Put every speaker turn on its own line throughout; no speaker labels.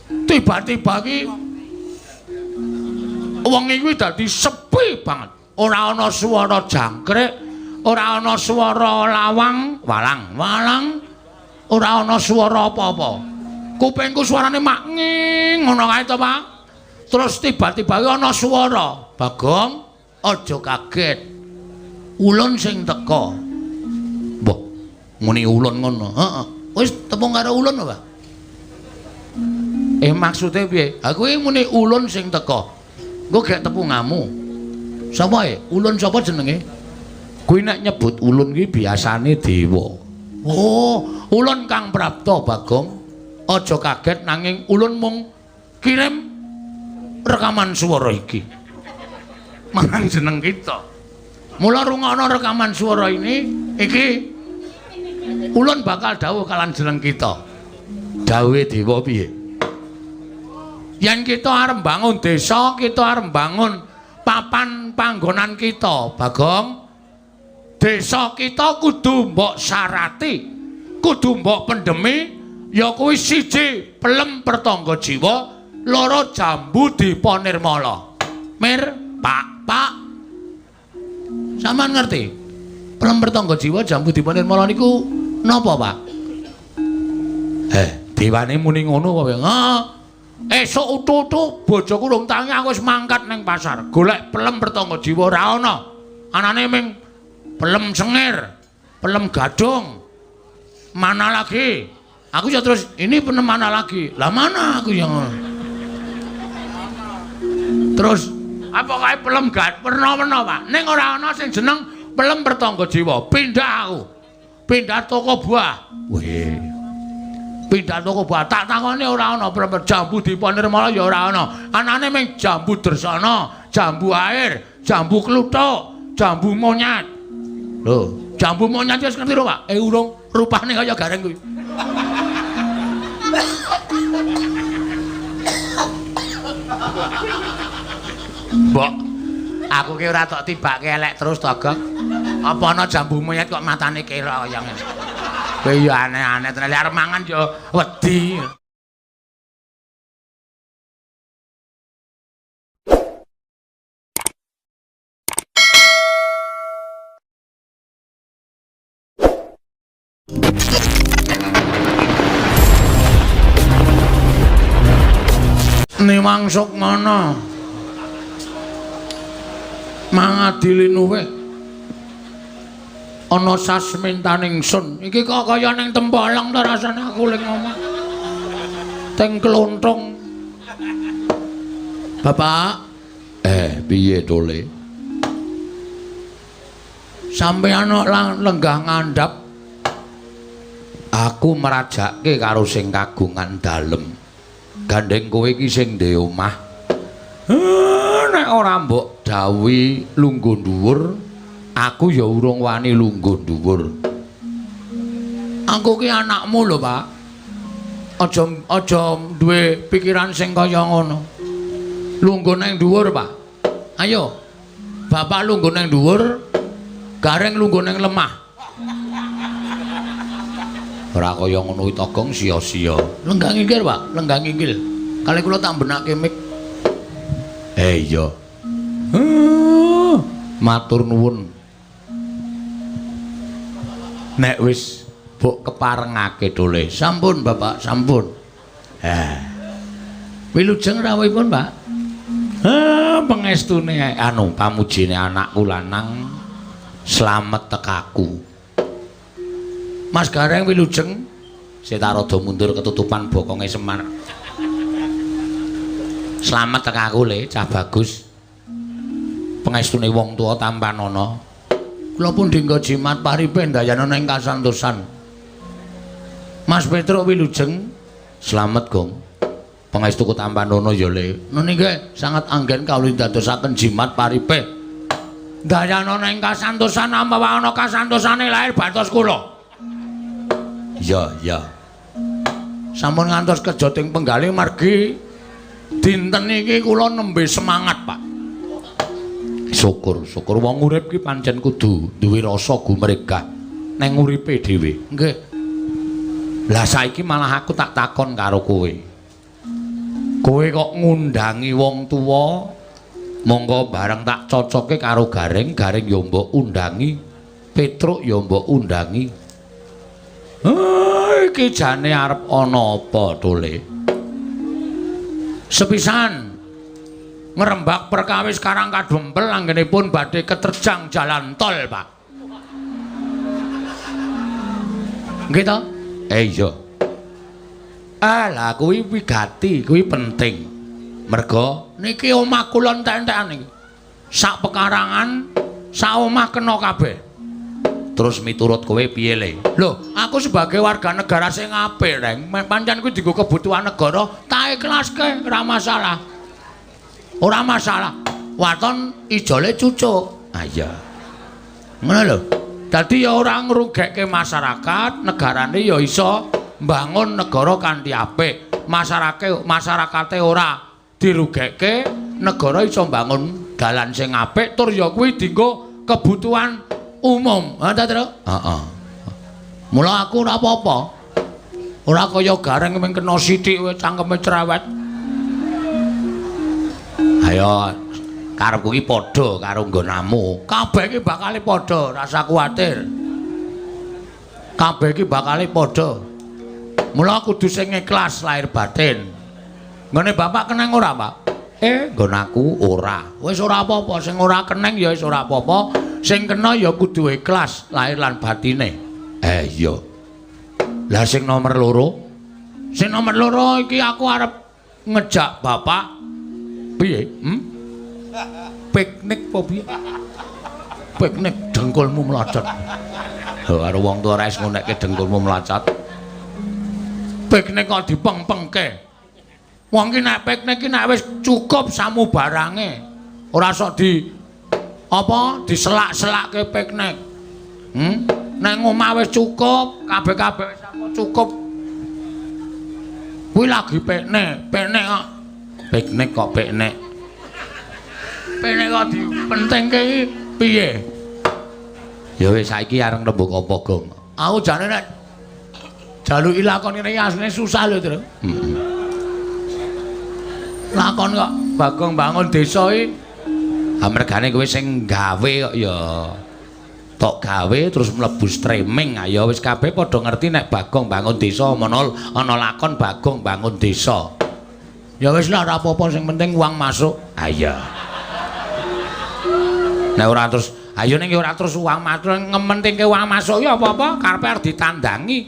Tiba-tiba ki wengi kuwi dadi sepi banget. Ora ana swara jangkrik, ora ana swara lawang, walang, walang. Ora ana swara apa-apa. Kupingku suarane mak nging ngono kae to, Pak. Terus tiba-tiba ana swara, "Bagong, aja kaget. Ulun sing teka." Mbah, muni ulun ngono. Heeh. Wis tepung karo ulun apa? Maksude piye? Ha kuwi muni ulun sing teka. Engko gek tepungamu. Sapa e? Ulun sapa jenenge? Kuwi nek nyebut ulun kuwi biasane dewa. Oh, ulun Kang Prapta, Bagong. Aja kaget nanging ulun mung kirim rekaman swara iki marang jeneng kita. Mula rungokno rekaman swara ini, iki ulun bakal dawuh kalan jeneng kita. Dawuhe dewa piye? Yen kita arep bangun desa, kita arep bangun papan panggonan kita, Bagong. Desa kita kudu mbok syarati, kudu mbok pendemi, ya kuwi siji pelem pertangga jiwa, loro jambu dipa nirmala. Mir, Pak, Pak. Sampeyan ngerti? Pelem pertangga jiwa jambu dipa nirmala niku napa, Pak? Dewane muni ngono apa piye? Heeh. Esuk utu-utu bojoku rung tangi aku wis mangkat ning pasar, golek pelem pertangga jiwa ora ana. Anane ming pelem sengir, pelem gadung. Mana lagi? Aku ya terus ini pelem mana lagi? Lah mana aku yang terus apa kae pelem gad werna-werna, Pak. Ning ora ana sing jeneng pelem pertangga jiwa. Pindah aku. Pindah toko buah. Weh. Pindah toko buah. Tak takone ora ana pelem jambu dipa nirmala ya ora ana. Anane ming jambu dresana, jambu air, jambu kluthuk, jambu monyet. Lho, jambu monyet wis ngerti lho, Pak? Urung, rupane kaya gareng kuwi. Mbok, aku ki ora tok tibake elek terus to, Gong. Apa ana jambu monyet kok matane kira kaya ngene. Kowe ya aneh-aneh tenan, arep mangan ya wedi. Niwang Sukmana mangadili luwih ana sasmintaning sun. Iki kok kaya ning Tempolang ta rasane aku ling omah. Teng Klonthong. Bapak, piye to, Le? Sampeyan kok lenggah ngandhap. Aku merajake karo sing kagungan dalem. Gandeng kowe iki sing ndek omah. Nek ora mbok dawuhi lungguh dhuwur, aku ya urung wani lungguh dhuwur. Aku ki anakmu lho, Pak. Aja aja duwe pikiran sing kaya ngono. Lungguh nang dhuwur, Pak. Ayo. Bapak lungguh nang dhuwur, Gareng lungguh nang lemah. Ora kaya ngono kuwi Togong sia-sia. Lenggah nginggil, Pak, lenggah nginggil. Kali kula tak benake mik. Iya. Matur nuwun. Nek wis mbok keparengake dole. Sampun, Bapak, sampun. Wilujeng rawuhipun, Pak. Pengestune anu pamujine anakku lanang slamet tekaku. Mas Gareng wilujeng. Seta rada mundur ketutupan bokonge Semar. Slamet tekaku le, cah bagus. Pengestune wong tuwa tampanana. Kula pun dinggo jimat paripe ndayana ing kasantosan. Mas Petruk wilujeng. Slamet, Gong. Pangestuku tampanana ya, Le. Niki sangat anggen kawula dadosaken jimat paripe. Ndayana ing kasantosan apa ana kasantosane lahir batos kula. Iya, iya. Sampun ngantos kejoting penggalih margi dinten iki kula nembe semangat, Pak. Syukur, syukur wong urip ki pancen kudu duwe rasa gumregah neng uripe dhewe. Nggih. Lah saiki malah aku tak takon karo kowe. Kowe kok ngundangi wong tuwa, monggo bareng tak cocoke karo Gareng, Gareng ya mbok undangi, Petruk ya mbok undangi. Iki jane arep ana apa tole? Sepisan ngrembak perkawis Karang Kadempel anggenipun badhe keterjang jalan tol, Pak. Nggih to? Iya. Ah, lah kuwi wigati, kuwi penting. Merga niki omah kula entek-entekan iki. Sak pekarangan, sak omah kena kabeh. Terus miturut kowe piye le? Lho, aku sebagai warga negara sing apik, Reng. Pancen kuwi dienggo kebutuhan negara, tak ikhlaske, ora masalah. Ora masalah. Waton ijole cucuk. Ah iya. Ngono lho. Dadi ya ora ngrugekke masyarakat, negarane ya iso mbangun negara kanthi apik. Masyarakate ora dirugekke, negara iso mbangun dalan sing apik tur ya kuwi dienggo kebutuhan umum. Ha ta, Tru? Heeh. Mula aku ora apa-apa. Ora kaya Gareng mung kena sithik wae cangkeme cerewet. Ayo karepku iki padha karo nggonamu. Kabeh iki bakale padha, rasa kuwatir. Kabeh iki bakale padha. Mula kudu sing ikhlas lahir batin. Nggone bapak keneng ora, Pak? Nggon aku ora. Wis ora apa-apa, sing ora keneng ya wis ora apa-apa. Sing kena ya kudu ikhlas lahir lan batine. Iya. Lah sing nomor loro? Sing nomor loro iki aku arep ngejak bapak piye? Piknik apa piye? Piknik dengkulmu mlocot. Lho karo wong tuwa ora wis ngonekke dengkulmu mlocot. Piknik kok dipeng-pengke. Wong ki nek piknik ki nek wis cukup samubarange. Ora sok di apa diselak-selakke piknik. Nek omah wis cukup, kabeh-kabeh wis cukup. Kuwi lagi piknik, piknik kok. Piknik kok piknik. Piknik kok dipentingke iki piye? Ya wis saiki arep rembug apa, Gong? Aku jane nek jaluki lakon ngene iki asline susah lho, Tru. Heeh. Lakon kok Bagong bangun desa iki. Ha mergane kowe sing gawe kok ya. Tok gawe terus mlebu streaming, ayo wis kabeh padha ngerti nek Bagong bangun desa ana lakon Bagong bangun desa. Ya wis lah ora apa-apa sing penting uang masuk. Ha iya. Nek ora terus ayo ning ora terus uang masuk ngementingke uang masuk ya apa-apa karepe arep ditandangi.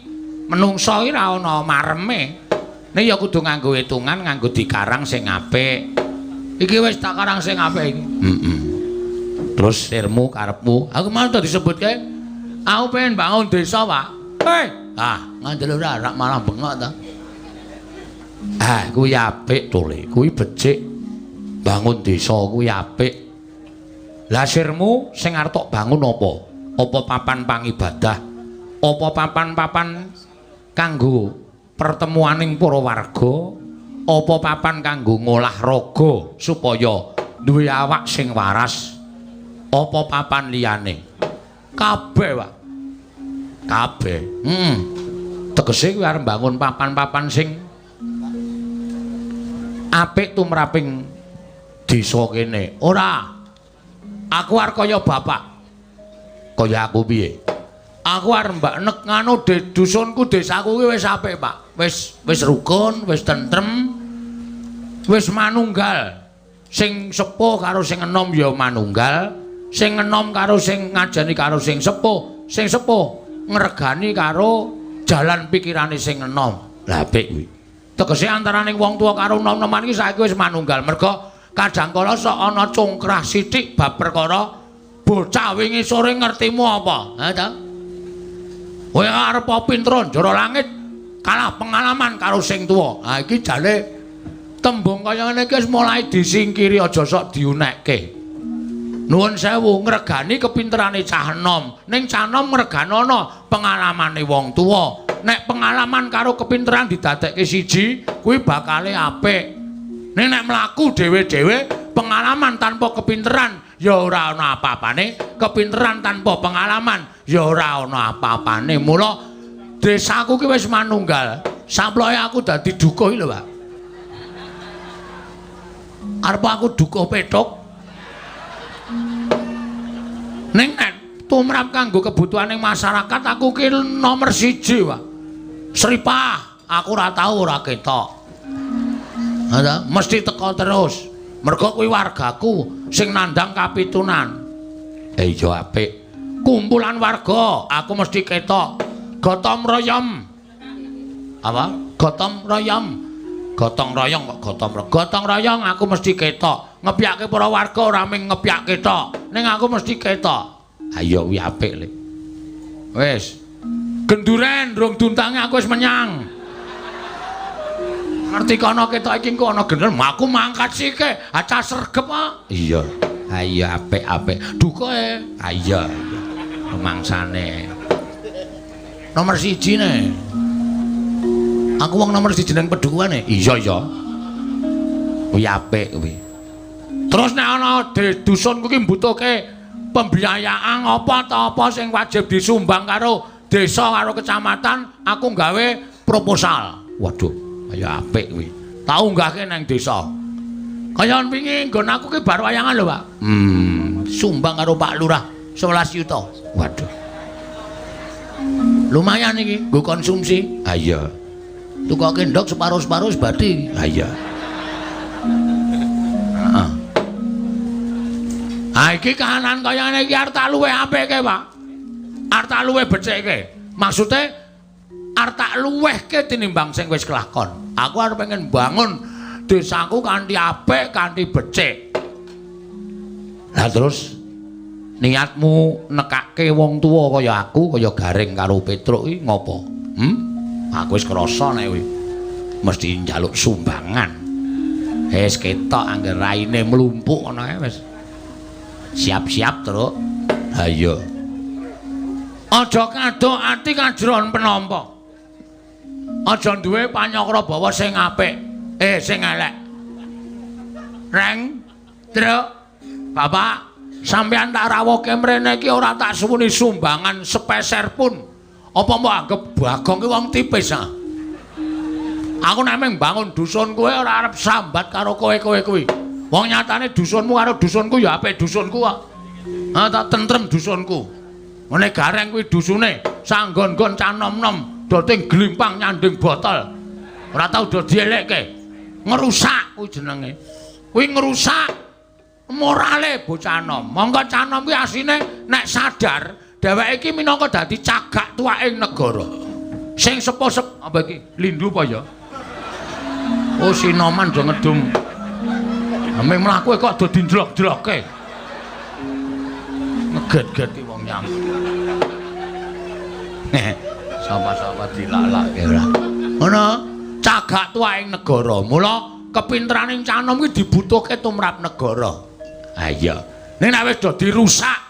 Menungso iki ora ana mareme. Nek ya kudu nganggo hitungan, nganggo dikarang sing apik. Iki wis tak karang sing apik iki. Heeh. Terus sirmu karepmu, aku mau to disebutke. Aku pengen bangun desa, Pak. Hei, ah, ngandel ora rak malah bengok ta. Ah, kuwi apik to, Le. Kuwi becik. Bangun desa kuwi apik. Lah sirmu sing arep tok bangun apa? Apa papan pangibadah? Apa papan-papan kanggo pertemuaning para warga? Apa papan kanggo ngolah raga supaya duwe awak sing waras? Apa papan liyane? Kabeh, Pak. Kabeh. Heeh. Tegese kuwi arep mbangun papan-papan sing apik tumraping desa kene. Ora. Aku arep kaya bapak. Kaya aku piye? Aku arep mbak nek nganu dusunku desaku kuwi wis apik, Pak. Wis wis rukun, wis tentrem. Wis manunggal. Sing sepuh karo sing enom ya manunggal. Sing enom karo sing ngajeni karo sing sepuh ngregani karo jalan pikirane sing enom. Lah apik kuwi. Tegese antaraning wong tuwa karo enom-enoman iki saiki wis manunggal. Merga kadang kala sok ana congkrah sithik bab perkara bocah wingi sore ngertimu apa? Ha ta? Kowe arep pinter njara langit kalah pengalaman karo sing tuwa. Ha iki jane tembung kaya ngene iki wis mulai disingkiri, aja sok diunekke. Nuwun sewu ngregani kepinterane cah enom. Ning cah enom ngreganono pengalamane wong tuwa. Nek pengalaman karo kepinteran didadekke siji, kuwi bakale apik. Ning nek mlaku dhewe-dhewe, pengalaman tanpa kepinteran ya ora ana apa-apane, kepinteran tanpa pengalaman ya ora ana apa-apane. Mula desaku ki wis manunggal. Samploke aku dadi dukuh iki lho, Pak. Arep aku dukuh pethuk. Ning nek tumrap kanggo kebutuhaning masyarakat aku ki nomor 1, Pak. Sripah, aku ora tau ora ketok. Ha, mesti teko terus. Mergo kuwi wargaku sing nandhang kapitunan. Iya apik. Kumpulan warga, aku mesti ketok. Gotong royom. Apa? Gotong royom. Gotong royong kok gotong royong. Gotong royong aku mesti ketok. Ngepyake para warga ora mung ngepyake tok. Ning aku mesti ketok. Ayo kuwi apik le. Wis. Genduren rung duntange aku wis menyang. Ngerti kono ketok iki engko ana genderen, aku mangkat sike, acah sregep kok. Iya. Ayo apik-apik. Dukoe. Ha iya. Mangsane. Nomor 1 ne. Aku wong nomor 1 nang pedukuhane. Iya ya. Kuwi apik kuwi. Terus nek ana dusunku ki mbutuhke pembiayaan apa ta apa sing wajib disumbang karo desa karo kecamatan, aku gawe proposal. Waduh, ayo apik kuwi. Tak unggahke nang desa. Kaya wingi nggon aku ki bar wayangan lho, Pak. Sumbang karo Pak Lurah 11 yuta. Waduh. Lumayan iki nggo konsumsi. Ha iya. Tukoke ndok separo-separo wis bathi. Ha iya. Heeh. Ha iki kahanan kaya ngene iki arep tak luwih apike, Pak. Arep tak luwih becikke. Maksude arep tak luwihke tinimbang sing wis kelakon. Aku arep pengen bangun desaku kanthi apik, kanthi becik. Lah terus niatmu nekake wong tuwa kaya aku, kaya Gareng karo Petruk iki ngopo? Aku wis krasa nek kuwi mesti njaluk sumbangan. Wis ketok angger raine mlumpuk ngono ae wis. Siap-siap, Truk. Ha iya. Aja kadok ati kajron penampa. Aja duwe panyakra bawa sing apik, sing elek. Reng, Truk, Bapak, sampeyan tak rawuhke mrene iki ora tak suwuni sumbangan sepeser pun. Apa mbok anggep Bagong ki wong tipis ah? Aku nek mung bangun dusun kowe ora arep sambat karo kowe-kowe kuwi. Wong nyatane dusunmu karo dusunku ya apik dusunku kok. Ha tak tentrem dusunku. Ngene Gareng kuwi dusune sanggon-gon cah nom-nom doting glimpang nyanding botol. Ora tau do dielekke. Ngerusak kuwi jenenge. Kuwi ngerusak morale bocah nom. Monggo cah nom kuwi asline nek sadar dheweke iki minangka dadi cagak tuwaking negara. Sing sepuh-sep apa iki? Lindu apa ya? Oh sinoman do ngedum. Ame mlaku kok do dindlok-dlokke. Ngeget-geti wong nyang. Sapa-sapa dilalake ora. Ngono, cagak tuwaking negara. Mula kepinteraning cah nom kuwi dibutuhke tumrap negara. Ha iya. Ning nek wis do dirusak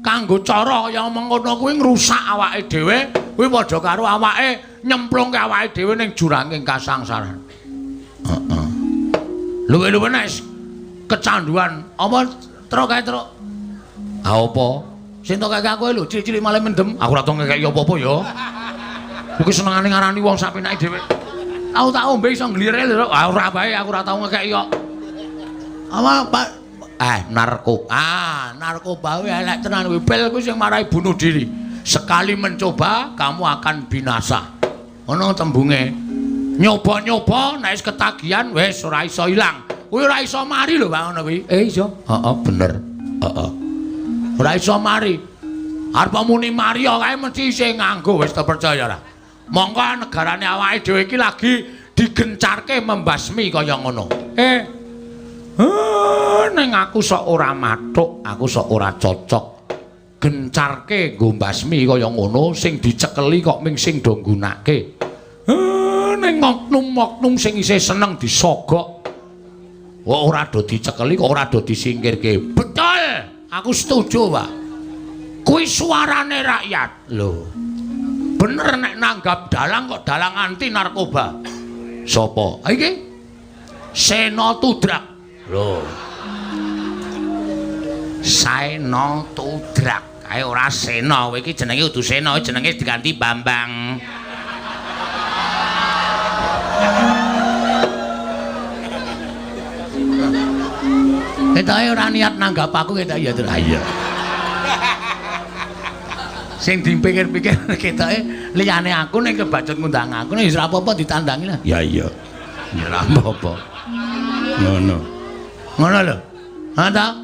kanggo cara kaya mengkono kuwi ngrusak awake dhewe, kuwi padha karo awake nyemplungke awake dhewe ning juranging kasangsaran. Heeh. Luwih-luwih nek kecanduan apa truk kae truk. Ha apa? Sing tok kaya aku lho, cilik-cilik malah mendem. Aku ora tau ngekeki apa-apa ya. Iku senengane ngarani wong sak penake dhewe. Aku tak ombe iso nglire lho. Ah ora bae aku ora tau ngekeki kok. Apa Pak? Narkoba. Ah, narkoba kuwi elek tenan kuwi. Pil kuwi sing marai bunuh diri. Sekali mencoba kamu akan binasa. Ngono tembunge. Nyoba-nyoba nek wis ketagihan wis ora iso ilang. Kuwi ora iso mari lho Pak ngono kuwi. Iso. Heeh, bener. Heeh. Ora iso mari. Arep muni mari kae mesti isih nganggo wis terpercaya ora. Mongko negarane awake dhewe iki lagi digencarke membasmi kaya ngono. Ning aku sok ora mathuk, aku sok ora cocok. Gencarke nggo mbasmi kaya ngono sing dicekeli kok ming sing do nggunake. Ning oknum-oknum sing isih seneng disogok. Kok ora do dicekeli kok ora do disingkirke. Betul, aku setuju, Pak. Kuwi suarane rakyat. Lho. Bener nek nanggap dalang kok dalang anti narkoba. Sopo? Ha iki? Sena Tudrak. Lho. Sena Tudrak. Kae ora Sena, kowe iki jenenge kudu Sena, jenenge diganti Bambang. Ketoke ora niat nanggap aku ketok ya, Tru. Ha iya. Sing dipikir-pikir ketoke liyane aku ning kebacut ngundang aku ning wis ora apa-apa ditandangi lah. Ya iya. Ya ora apa-apa. Ngono. Ngono lho. Ha ta?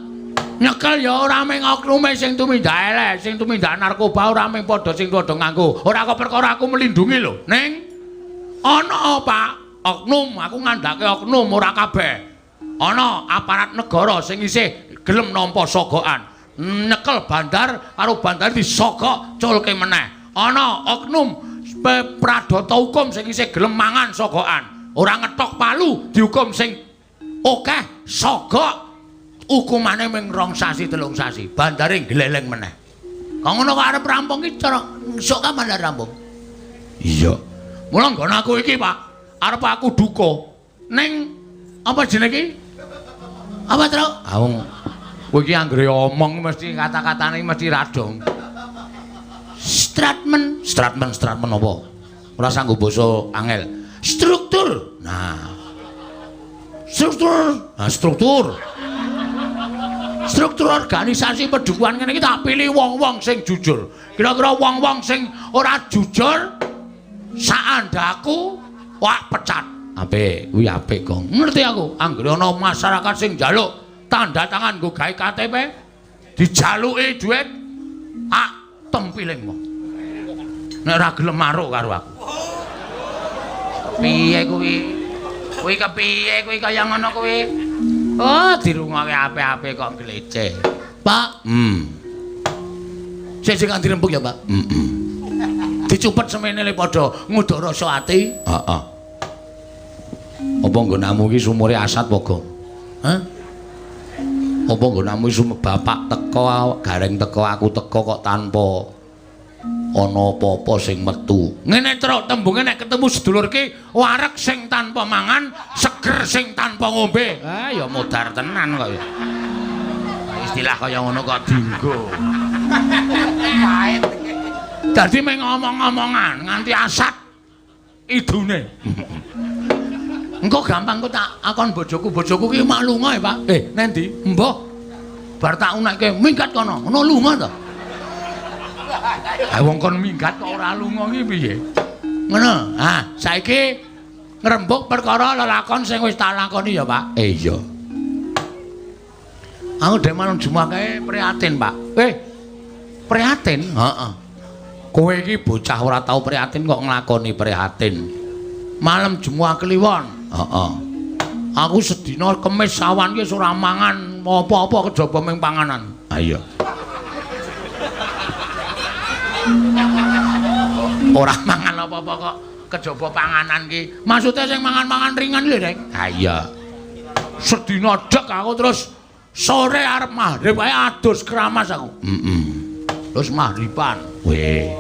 Nyekel ya ora mung oknume sing tumindak elek, sing tumindak narkoba ora mung padha sing padha nganggo. Ora kok perkara aku melindungi lho. Ning ana Pak, oknum, aku ngandhake oknum ora kabeh. Ana aparat negara sing isih gelem nampa sogokan. Nyekel bandar karo bandar disogok culke meneh. Ana oknum pradata hukum sing isih gelem mangan sogokan. Ora ngetok palu dihukum sing akeh sogok. Hukumane mung 2 sasi 3 sasi, bandare gleleng meneh. Kok ngono kok arep rampung iki cara sok kapan arep rampung? Iya. Mula nggon aku iki, Pak, arep aku duka ning apa jenenge iki? Apa, Truk? Ah wong kowe iki anggere omong mesti kata-katane mesti radong. Stratmen, stratmen, stratmen apa? Ora sanggo basa angel. Struktur. Nah. Struktur. Nah, struktur. Struktur organisasi pedukuhan ngene iki tak pilih wong-wong sing jujur. Kira-kira wong-wong sing ora jujur saandaku wah pecat. Apik, kuwi apik, Gong. Ngerti aku, anggere ana masyarakat sing njaluk tanda tangan nggo gawe KTP, dijaluki dhuwit, ah tempiling wong. Nek ora gelem maruk karo aku. Piye kuwi? Kuwi kepiye kuwi kaya ngono kuwi? Oh, dirungokke apik-apik kok gleceh. Pak, Sik sing dirembug ya, Pak. Heeh. Dicupet semene le padha ngudur rasa ati. Heeh. Apa nggonamu iki sumure asat apa, Gong? Hah? Apa nggonamu iki bapak teko, gareng teko, aku teko kok tanpa ana apa-apa sing metu. Ngene Truk, tembunge nek ketemu sedulur ki wareg sing tanpa mangan, seger sing tanpa ngombe. Ah ya modar tenan kok ya. Istilah kaya ngono kok dinggo.
Pahit.
Dadi mung ngomong-ngomongan nganti asat idune. Engko gampang kok tak akon bojoku, bojoku ki mak lunga ya, Pak. Nendi? Mbah. Bar tak unekke minggat kono. Ngono lunga to. Ha wong kon minggat kok ora lunga ki piye? Ngono. Ha, saiki ngrembug perkara lelakon sing wis tak lakoni ya, Pak. Iya. Aku dhewe malam Jumat kae prihatin, Pak. Prihatin? Heeh. Kowe iki bocah ora tau prihatin kok nglakoni prihatin. Malam Jumat Kliwon. Heeh. Aku sedina Kemis awan ki wis ora mangan apa-apa kejaba ming panganan. Ha iya. Ora mangan apa-apa kok kejaba panganan ki. Maksude sing mangan-mangan ringan lho, Rek. Ha iya. Sedina dek aku terus sore arep maghrib ae adus keramas aku. Heeh. Terus maghriban. Weh.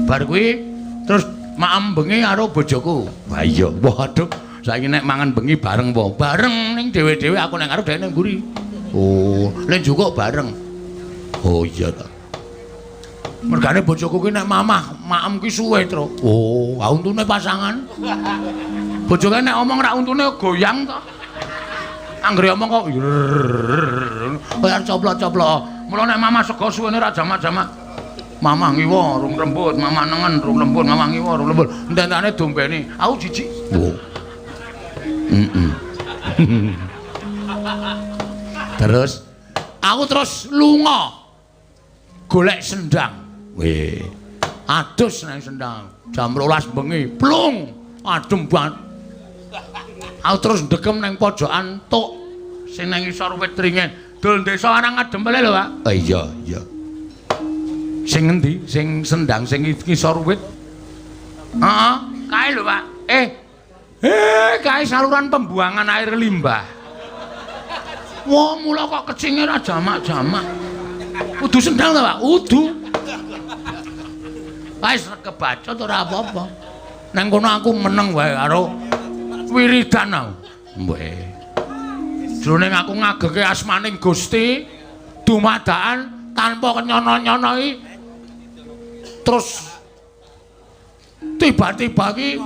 Bar kuwi terus maem bengi karo bojoku. Wah iya, waduh. Saiki nek mangan bengi bareng apa? Bareng ning dhewe-dhewe aku ning ngarep dhek ning mburi. Oh, lek njukuk bareng. Oh iya ta. Mergane bojoku ki nek mamah maem ki suwe, Truk. Oh, ha untune pasangan. Bojoke nek omong ra untune goyang to. Anggere omong kok kaya coplok-coplok. Mula nek mamah sego suwene ra jamak-jamak. Mamah ngiwa rung lembut, mamah nengen rung lembut, mamah ngiwa rung lembut. Ententane dombeni. Aku jijik. Oh. Heeh. Terus aku terus lunga golek sendang. Weh. Adus nang sendang. Jam 12 bengi, plung, adem banget. Aku terus ndekem nang pojokan tuk sing nang isor wit ringin. Dul desa arang adem lho, Pak. Oh iya, iya. Sing ngendi? Sing sendang sing ngisor wit. Heeh, kae lho, Pak. Kae saluran pembuangan air limbah. Wah, mula kok kecinge ra jamak-jamak. Kudu sendang ta, Pak? Kudu. Wis kebacut ora apa-apa. Nang kono aku meneng wae karo wiridan aku. Weh. Jroning aku ngageke asmaning Gusti dumadakan tanpa kenyono-nyono iki terus tiba-tiba iki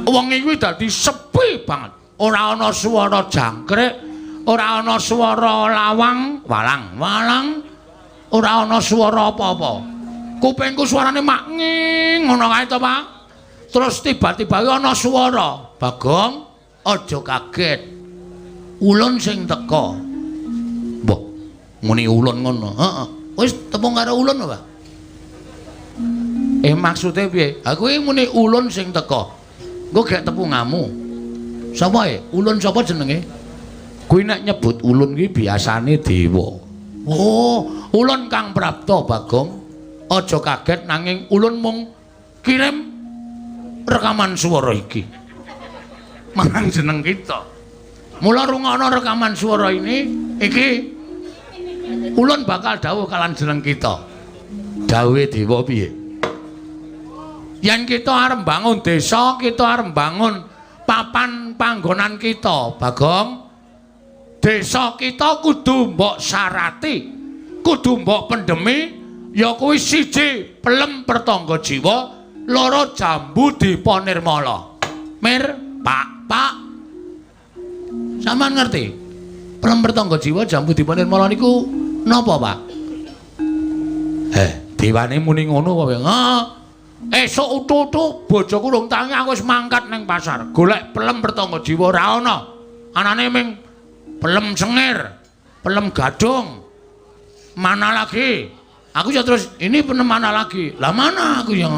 wengi kuwi dadi sepi banget. Ora ana swara jangkrik, Ora ana swara lawang, walang, walang. Ora ana swara apa-apa. Kupingku suarane mak nging ngono kae to, Pak. Terus tiba-tiba ana swara, "Bagong, aja kaget. Ulun sing teka." Mbah, muni ulun ngono. Heeh. Wis tepung karo ulun apa? Maksude piye? Ha kuwi muni ulun sing teka. Engko gek tepungamu. Sapa e? Ulun sapa jenenge? Kuwi nek nyebut ulun kuwi biasane dewa. Oh, ulun Kang Prapta, Bagong. Aja kaget nanging ulun mung kirim rekaman swara iki marang jeneng kita. Mula rungokno rekaman swara ini, iki ulun bakal dawuh kalan jeneng kita. Dawuhe dewa piye? Yen kita arep bangun desa, kita arep bangun papan panggonan kita, Bagong. Desa kita kudu mbok syarati, kudu mbok pendemi, ya kuwi siji pelem pertangga jiwa, loro jambu dipa nirmala. Mir, Pak, Pak. Sampeyan ngerti? Pelem pertangga jiwa, jambu dipa nirmala niku napa, Pak? Dewane muni ngono apa piye? Heeh. Esuk utu-utu bojoku rung tangi aku wis mangkat ning pasar, golek pelem pertangga jiwa ora ana. Anane ming pelem sengir, pelem gadung. Mana lagi? Aku ya terus ini pelem mana lagi? Lah mana aku yang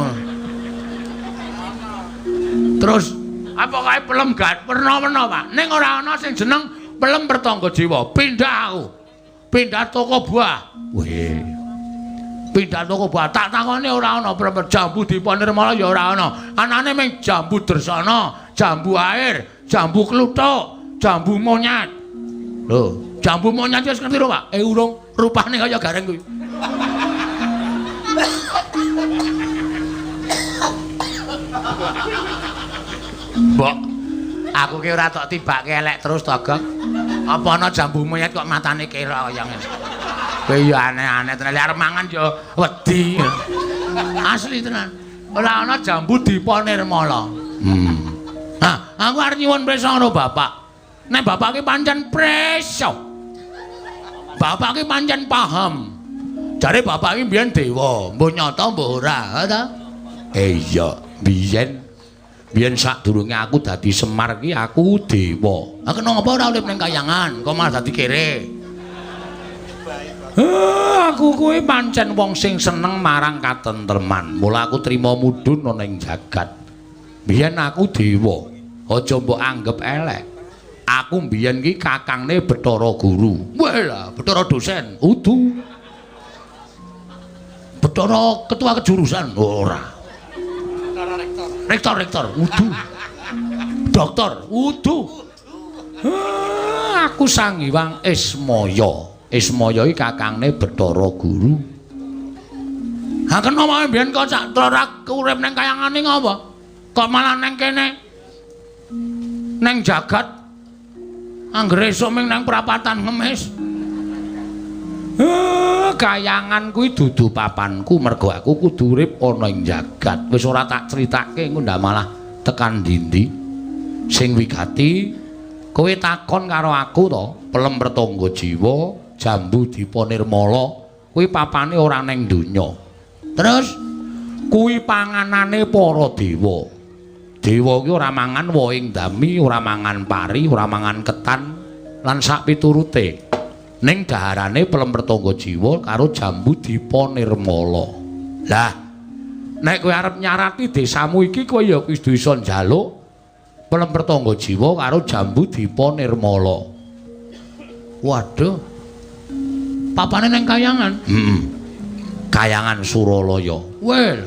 terus apa kae pelem gad werna-werna, Pak. Ning ora ana sing jeneng pelem pertangga jiwa. Pindah aku. Pindah toko buah. Weh. Pindah toko buah. Tak takone ora ana pelem jambu dipa nirmala ya ora ana. Anane ming jambu dresana, jambu air, jambu kluthuk, jambu monyet. Lho, jambu monyet wis ngerti lho, Pak? Urung, rupane kaya gareng kuwi. Mbok, aku ki ora tok tibake elek terus to, Gong. Apa ana jambu monyet kok matane kira kaya ngene. Kowe ya aneh-aneh tenan, lek arep mangan ya wedi. Asli tenan. Ora ana jambu dipa nirmala. Nah, aku arep nyuwun prisa karo bapak. Nek bapak ki pancen preso. Bapak ki pancen paham. Jare bapak ki mbiyen dewa, mbuh nyata mbuh ora, ha ta? Iya, biyen biyen sadurunge aku dadi Semar ki aku dewa. Ha kena ngapa ora urip ning kayangan, kok malah dadi kere? Aku kuwi pancen wong sing seneng marang katentreman. Mula aku trima mudhun ana ing jagat. Biyen aku dewa. Aja mbok anggep elek. Aku mbiyen ki kakangne Bathara Guru. Wah lah, Bathara dosen. Udu. Bathara ketua kejurusan. Ora.
Bathara rektor.
Rektor, rektor. Udu. Dokter. Udu. Aku Sang Hyang Ismaya. Ismaya iki kakangne Bathara Guru. Ha kena wae mbiyen kok sak ora urip ning kayangane ngapa? Kok malah neng kene? Neng jagat anggere esuk ming nang prapatan ngemis. Kayangan kuwi dudu papanku mergo aku kudu urip ana ing jagat. Wis ora tak critake engko ndak malah tekan ndi-ndi. Sing wigati kowe takon karo aku to, pelem pertangga jiwa, jambu dipa nirmala, kuwi papane ora neng donya. Terus kuwi panganane para dewa. Dewa kuwi ora mangan wohing dami, ora mangan pari, ora mangan ketan lan sak piturute. Ning daharane pelem pertangga jiwa karo jambu dipa nirmala. Lah, nek kowe arep nyarati desamu iki kowe ya kudu iso njaluk pelem pertangga jiwa karo jambu dipa nirmala. Waduh. Papane neng kayangan. Heeh. Kayangan Suralaya. Weh.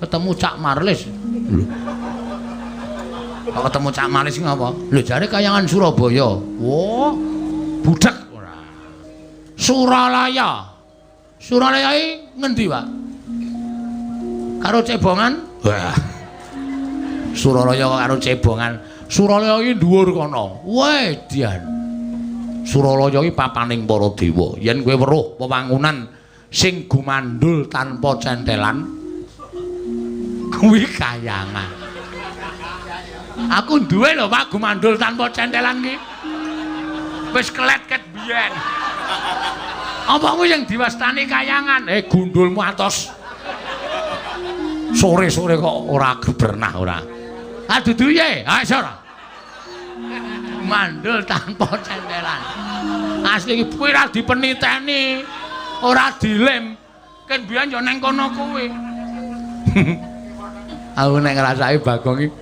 Ketemu Cak Marlis. Lho. Kok ketemu Cak Marlis ngapa? Lho jare kayangan Surabaya. Wah, budek ora. Suralaya. Suralaya iki ngendi, Pak? Karo cebongan? Wah. Suralaya kok karo cebongan. Suralaya iki dhuwur kono. Weh, dian. Suralaya iki papaning para dewa. Yen kowe weruh wewangunan sing gumandul tanpa centelan, kuwi kayangan. Aku duwe lho, Pak, gumandul tanpa centelan ki. Wis kelet ket biyen. Apa kuwi yang diwastani kayangan? Gundulmu atos. Sore-sore kok ora bernah ora. Ah dudu ye, ha iso ora. Mandul tanpa centelan. Asli iki kuwi ora dipeniteni, ora dilem. Ken biyen yo neng kono kuwi. Aku nek ngrasake Bagong iki,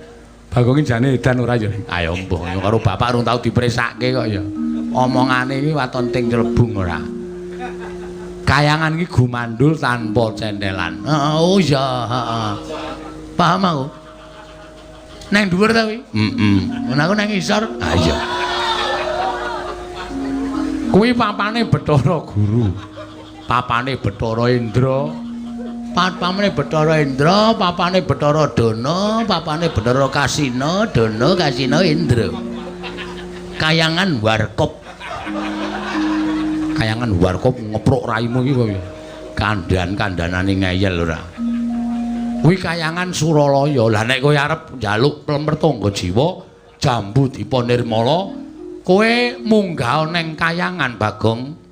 Bagong iki jane edan ora ya. Ayo mbuh karo bapak urung tau dipresake kok ya. Omongane iki waton ting celebung ora. Kayangan iki gumandul tanpa centelan. Heeh, oh iya, heeh. Paham aku. Neng dhuwur ta kuwi? Heeh. Ngono aku neng isor. Ha iya. Kuwi papane Bathara Guru. Papane Bathara Indra. Papane Bathara Indra, papane Bathara Dana, papane Bathara Kasina, Dana Kasina Indra. Kayangan Warkop. Kayangan Warkop ngepruk raimu iki kowe. Kandhan-kandhanane ngeyel ora. Kuwi kayangan Suralaya. Lah nek kowe arep njaluk plemertangga jiwa, Jambu Dipa Nirmala, kowe munggah neng kayangan Bagong.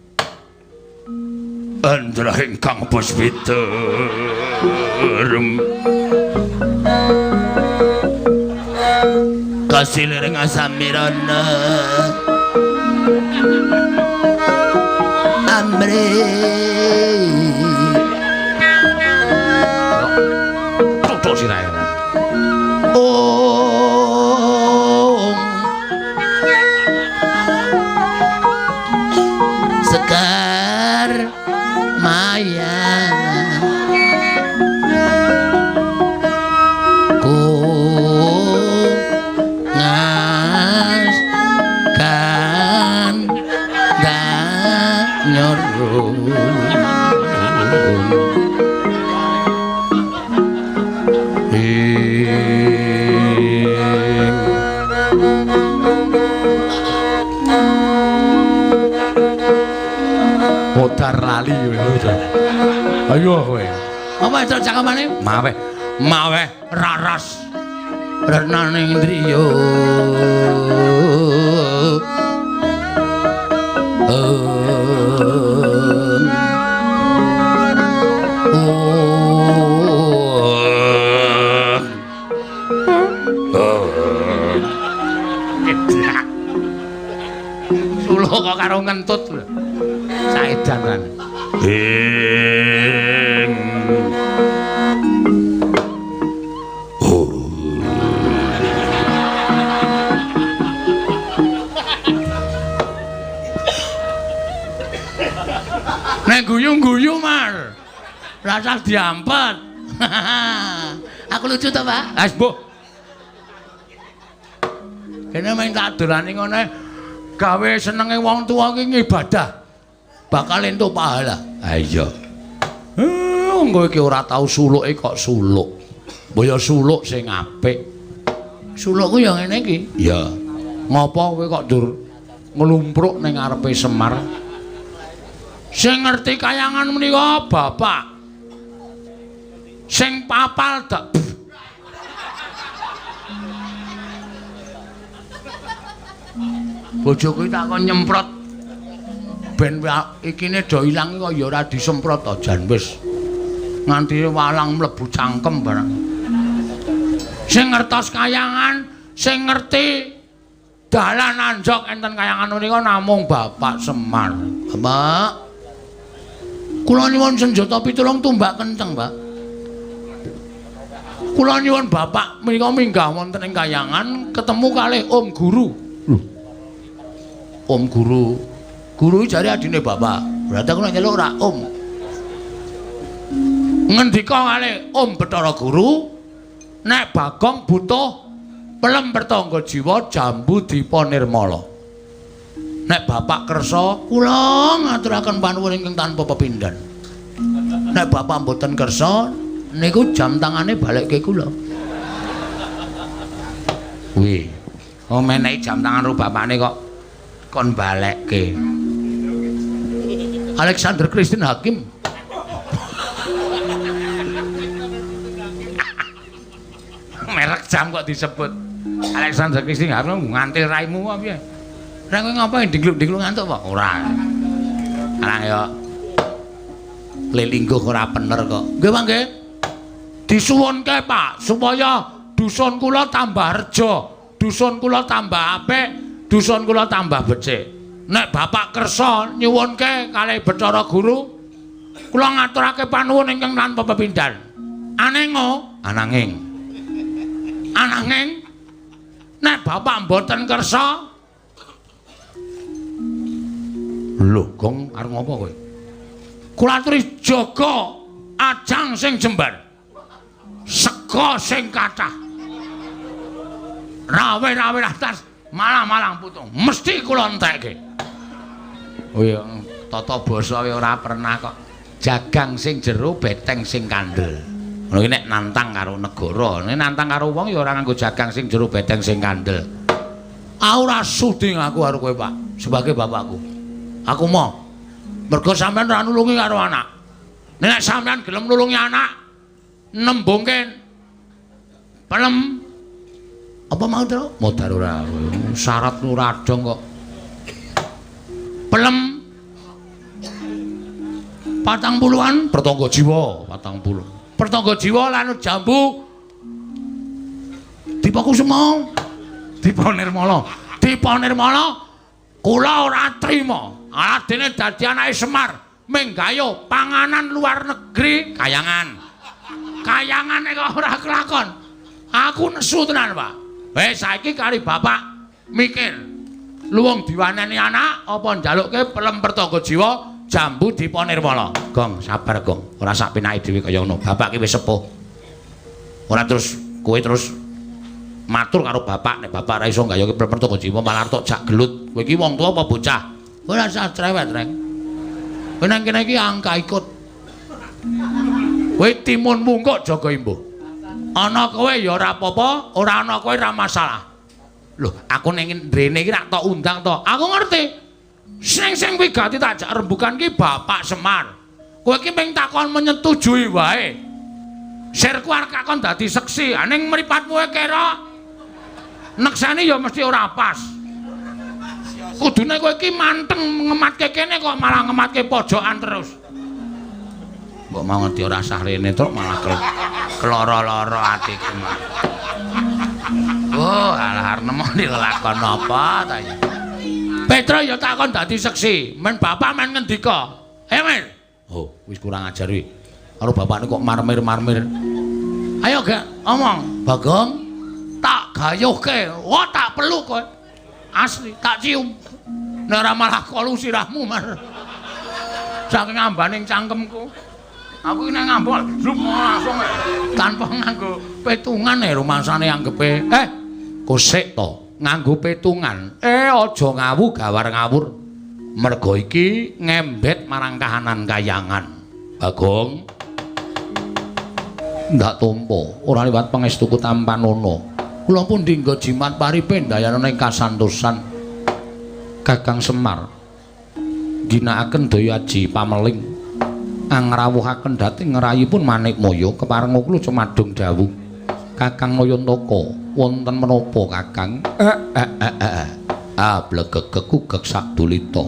Andra ingkang puspita kasiliring asamirana amri
tutuk sirahe.
Om sekar maya ku ngas kan danyoru ing
modar lali kowe. Ayo kowe. Apa itu cakepane? Maweh, maweh raras renaning indriya. Suluk kok karo ngentut lho. Saedan kan.
Ing
Nek guyu-guyu Mar. Rasah diampet.
Aku lucu to, Pak?
Wis mbuh. Kene mung tak dolani ngono gawe senenge wong tuwa iki ngibadah. Bakal entuk pahala. Ha iya. Engko iki ora tau suluke kok suluk. Mbok ya suluk sing apik. Sulukku ya ngene iki. Iya. Ngopo kowe kok ndur nglumpruk ning ngarepe Semar? Sing ngerti kayangan menika bapak. Sing papal dak. Bojoku tak kon nyemprot ben ikine do ilang kok ya ora disemprot to jan wis. Nganti walang mlebu cangkem barang. Sing ngertos kayangan, sing ngerti dalan anjok enten kayangan menika namung Bapak Semar. Bapak, kula nyuwun senjata pitulung tumbak kenceng, Pak. Kula nyuwun Bapak menika minggah wonten ing kayangan ketemu kalih Om Guru. Lho. Om Guru. Guru jare adine Bapak. Berarti aku nek nyeluk ora Om. Ngendika kalih Om Bathara Guru, nek Bagong butuh pelem pertangga jiwa Jambu Dipa Nirmala. Nek Bapak kersa, kula ngaturaken panuwun ingkang tanpa pepindhan. Nek Bapak mboten kersa, niku jam tangane balekke kula. Wih, oh menehi jam tangan ro bapakne kok kon balekke. Alexander Christine Hakim. Merek jam kok disebut Alexander Christine Hakim nganti raimu apa piye? Reng kowe ngapa dingkluk-dingkluk ngantuk apa? Ora. Arang ya. Lelingguh ora bener kok. Nggih, Pak nggih. Disuwunke, Pak, supaya dusun kula tambah reja, dusun kula tambah apik, dusun kula tambah becik. Nek Bapak kersa nyuwunke kalih Bathara Guru, kula ngaturake panuwun ingkang tanpa pepindhan. Anengo, ananging. Ananging nek Bapak mboten kersa, lho, Gong arep ngopo kowe? Kula aturi jaga ajang sing jembar. Sega sing kathah. Rawe-rawe atas malang-malang putung. Mesti kula entekke. Oh iya, tata basa ora pernah kok. Jagang sing jero, beteng sing kandel. Ngono iki nek nantang karo negara, nek nantang karo wong ya ora nganggo jagang sing jero, beteng sing kandel. Aku ora sudi ngaku karo kowe, Pak, sebagai bapakku. Aku mau. Mergo sampean ora nulungi karo anak. Nek sampean gelem nulungi anak, nembungke pelem apa mau to? Modar ora. Syarat ora dong kok. Pelem 40-an pertangga jiwa, 40. Pertangga jiwa lan jambu Dipa Kusuma, Dipa Nirmala, Dipa Nirmala kula ora trima. Aladene dadi anake Semar, menggayo panganan luar negeri kayangan. Kayangane kok ora kelakon. Aku nesu tenan, Pak. Wis saiki kari bapak mikir. Luwung diwaneni anak apa njalukke pelem pertangga jiwa jambu Dipa Nirmala. Gong, sabar, Gong. Ora sak penake dhewe kaya ngono. Bapak ki wis sepuh. Ora terus kowe terus matur karo bapak nek bapak ora iso nggayoke pelem pertangga jiwa malah tok jak gelut. Kowe iki wong tuwa apa bocah? Ora usah cerewet, Reng. Kowe nang kene iki angka ikut. Kowe timun mungkuk jaga imbuh. Ana kowe ya ora apa-apa, ora ana kowe ora masalah. Loh, aku ning ndrene iki rak tok undang to. Aku ngerti. Sing wigati tak jak rembukan ki Bapak Semar. Kowe iki mung takon menyetujui wae. Sirku arep kakon dadi seksi, ning mripatmu kira nekseni ya mesti ora pas. Kudune kowe iki manteng ngematke kene kok malah ngematke pojokan terus. Mbok mau ngerti ora sah rene truk malah keloro-loro atiku. Oh, alah arep nemoni lelakon apa ta iki. Petro ya takon dadi seksi, men bapak men ngendika. Ayo men. Oh, wis kurang ajar iki. Karo bapakne kok marmir-marmir. Ayo gak omong, Bagong. Tak gayuhke. Wah, tak peluk kowe. Asli, tak cium. Nek ora malah kolu sirahmu, Mar. Saking ambaning cangkemku. Aku iki nek ngambok langsung tanpa nganggo petungan rumangsane anggepe. Kosek to, nganggo petungan. Aja ngawu gawar ngawur. Mergo iki ngembet marang kahanan kayangan. Bagong. Ndak tompo, ora liwat pangestuku tampanono. Kula pun dinggo jimat paripe ndayana ing kasantosan. Kakang Semar ginakaken daya aji pameling angrawuhaken dhateng ngrayipun Manikmaya keparenga kula cumadung dawuh. Kakang Nayantaka wonten menapa Kakang? Ah blegegegugeg sadulita.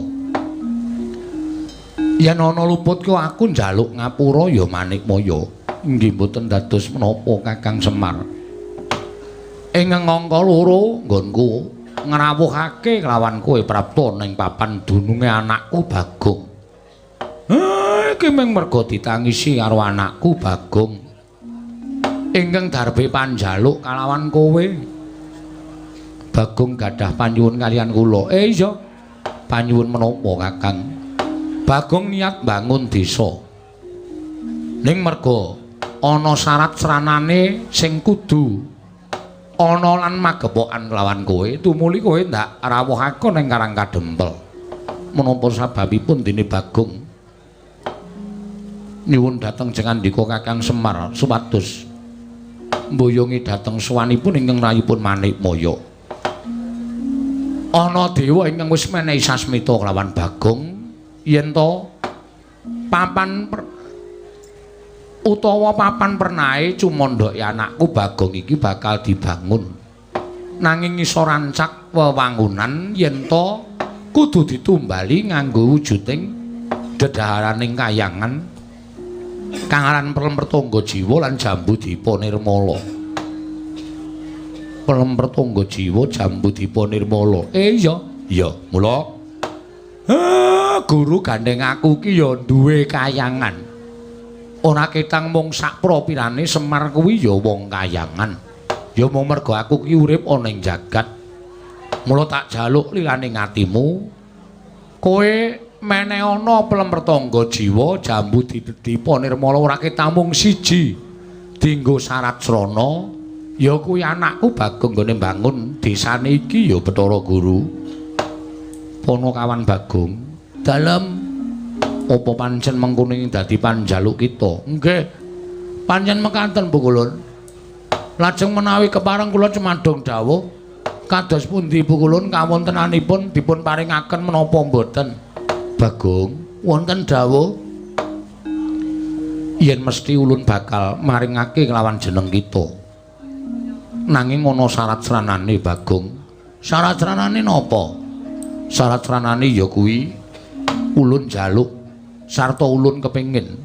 Yen ana luputku aku njaluk ngapura ya Manikmaya. Inggih mboten dados menapa Kakang Semar. Ing angka loro nggonku ngrawuhake kelawan kowe prapta ning papan dununge anakku Bagong. Iki mung merga ditangisi karo anakku Bagong. Ingkang darbe panjaluk kalawan kowe. Bagong gadah panyuwun kaliyan kula. Iya. Panyuwun menapa Kakang? Bagong niat bangun desa. Ning merga ana syarat sranane sing kudu ana lan magepokan kelawan kowe, tumuli kowe ndak rawuhake ning Karang Kadempel. Menapa sababipun dene Bagong nyuwun dhateng jengandika Kakang Semar supados mboyongi dhateng sowanipun ingkang rayipun Manikmaya. Ana dewa ingkang wis menehi sasmita kelawan Bagong yen to papan utawa papan pernahe cumandhake anakku Bagong iki bakal dibangun. Nanging iso rancak wewangunan yen to Kudu ditumbali nganggo wujuding dedaharaning kayangan kang aran Pelem Pertangga Jiwa lan Jambu Dipa Nirmala. Pelem Pertangga Jiwa Jambu Dipa Nirmala. Iya, iya, mula guru gandeng aku ki ya duwe kayangan. Ora ketang mung sak propirane Semar kuwi ya wong kayangan. Ya mung mergo aku ki urip ana ing jagat. Mula tak jaluk lilane atimu, kowe meneh ana Pelem Pertangga Jiwa Jambu Dipa Nirmala ora ketang mung siji. Dinggo syarat srana ya kuwi anakku Bagong nggone mbangun desane iki ya Bathara Guru. Ponokawan Bagong, dalem apa pancen mengkono ing dadi panjaluk kita? Nggih. Pancen mekaten Pukulun. Lajeng menawi kepareng kula cemadong dawuh kados pundi Pukulun kawontenanipun dipun paringaken menapa mboten? Bagong, wonten dawuh yen mesti ulun bakal maringake kelawan jeneng kita. Nanging ana syarat sranane Bagong. Syarat sranane napa? Syarat sranane ya kuwi ulun jaluk sarta ulun kepengin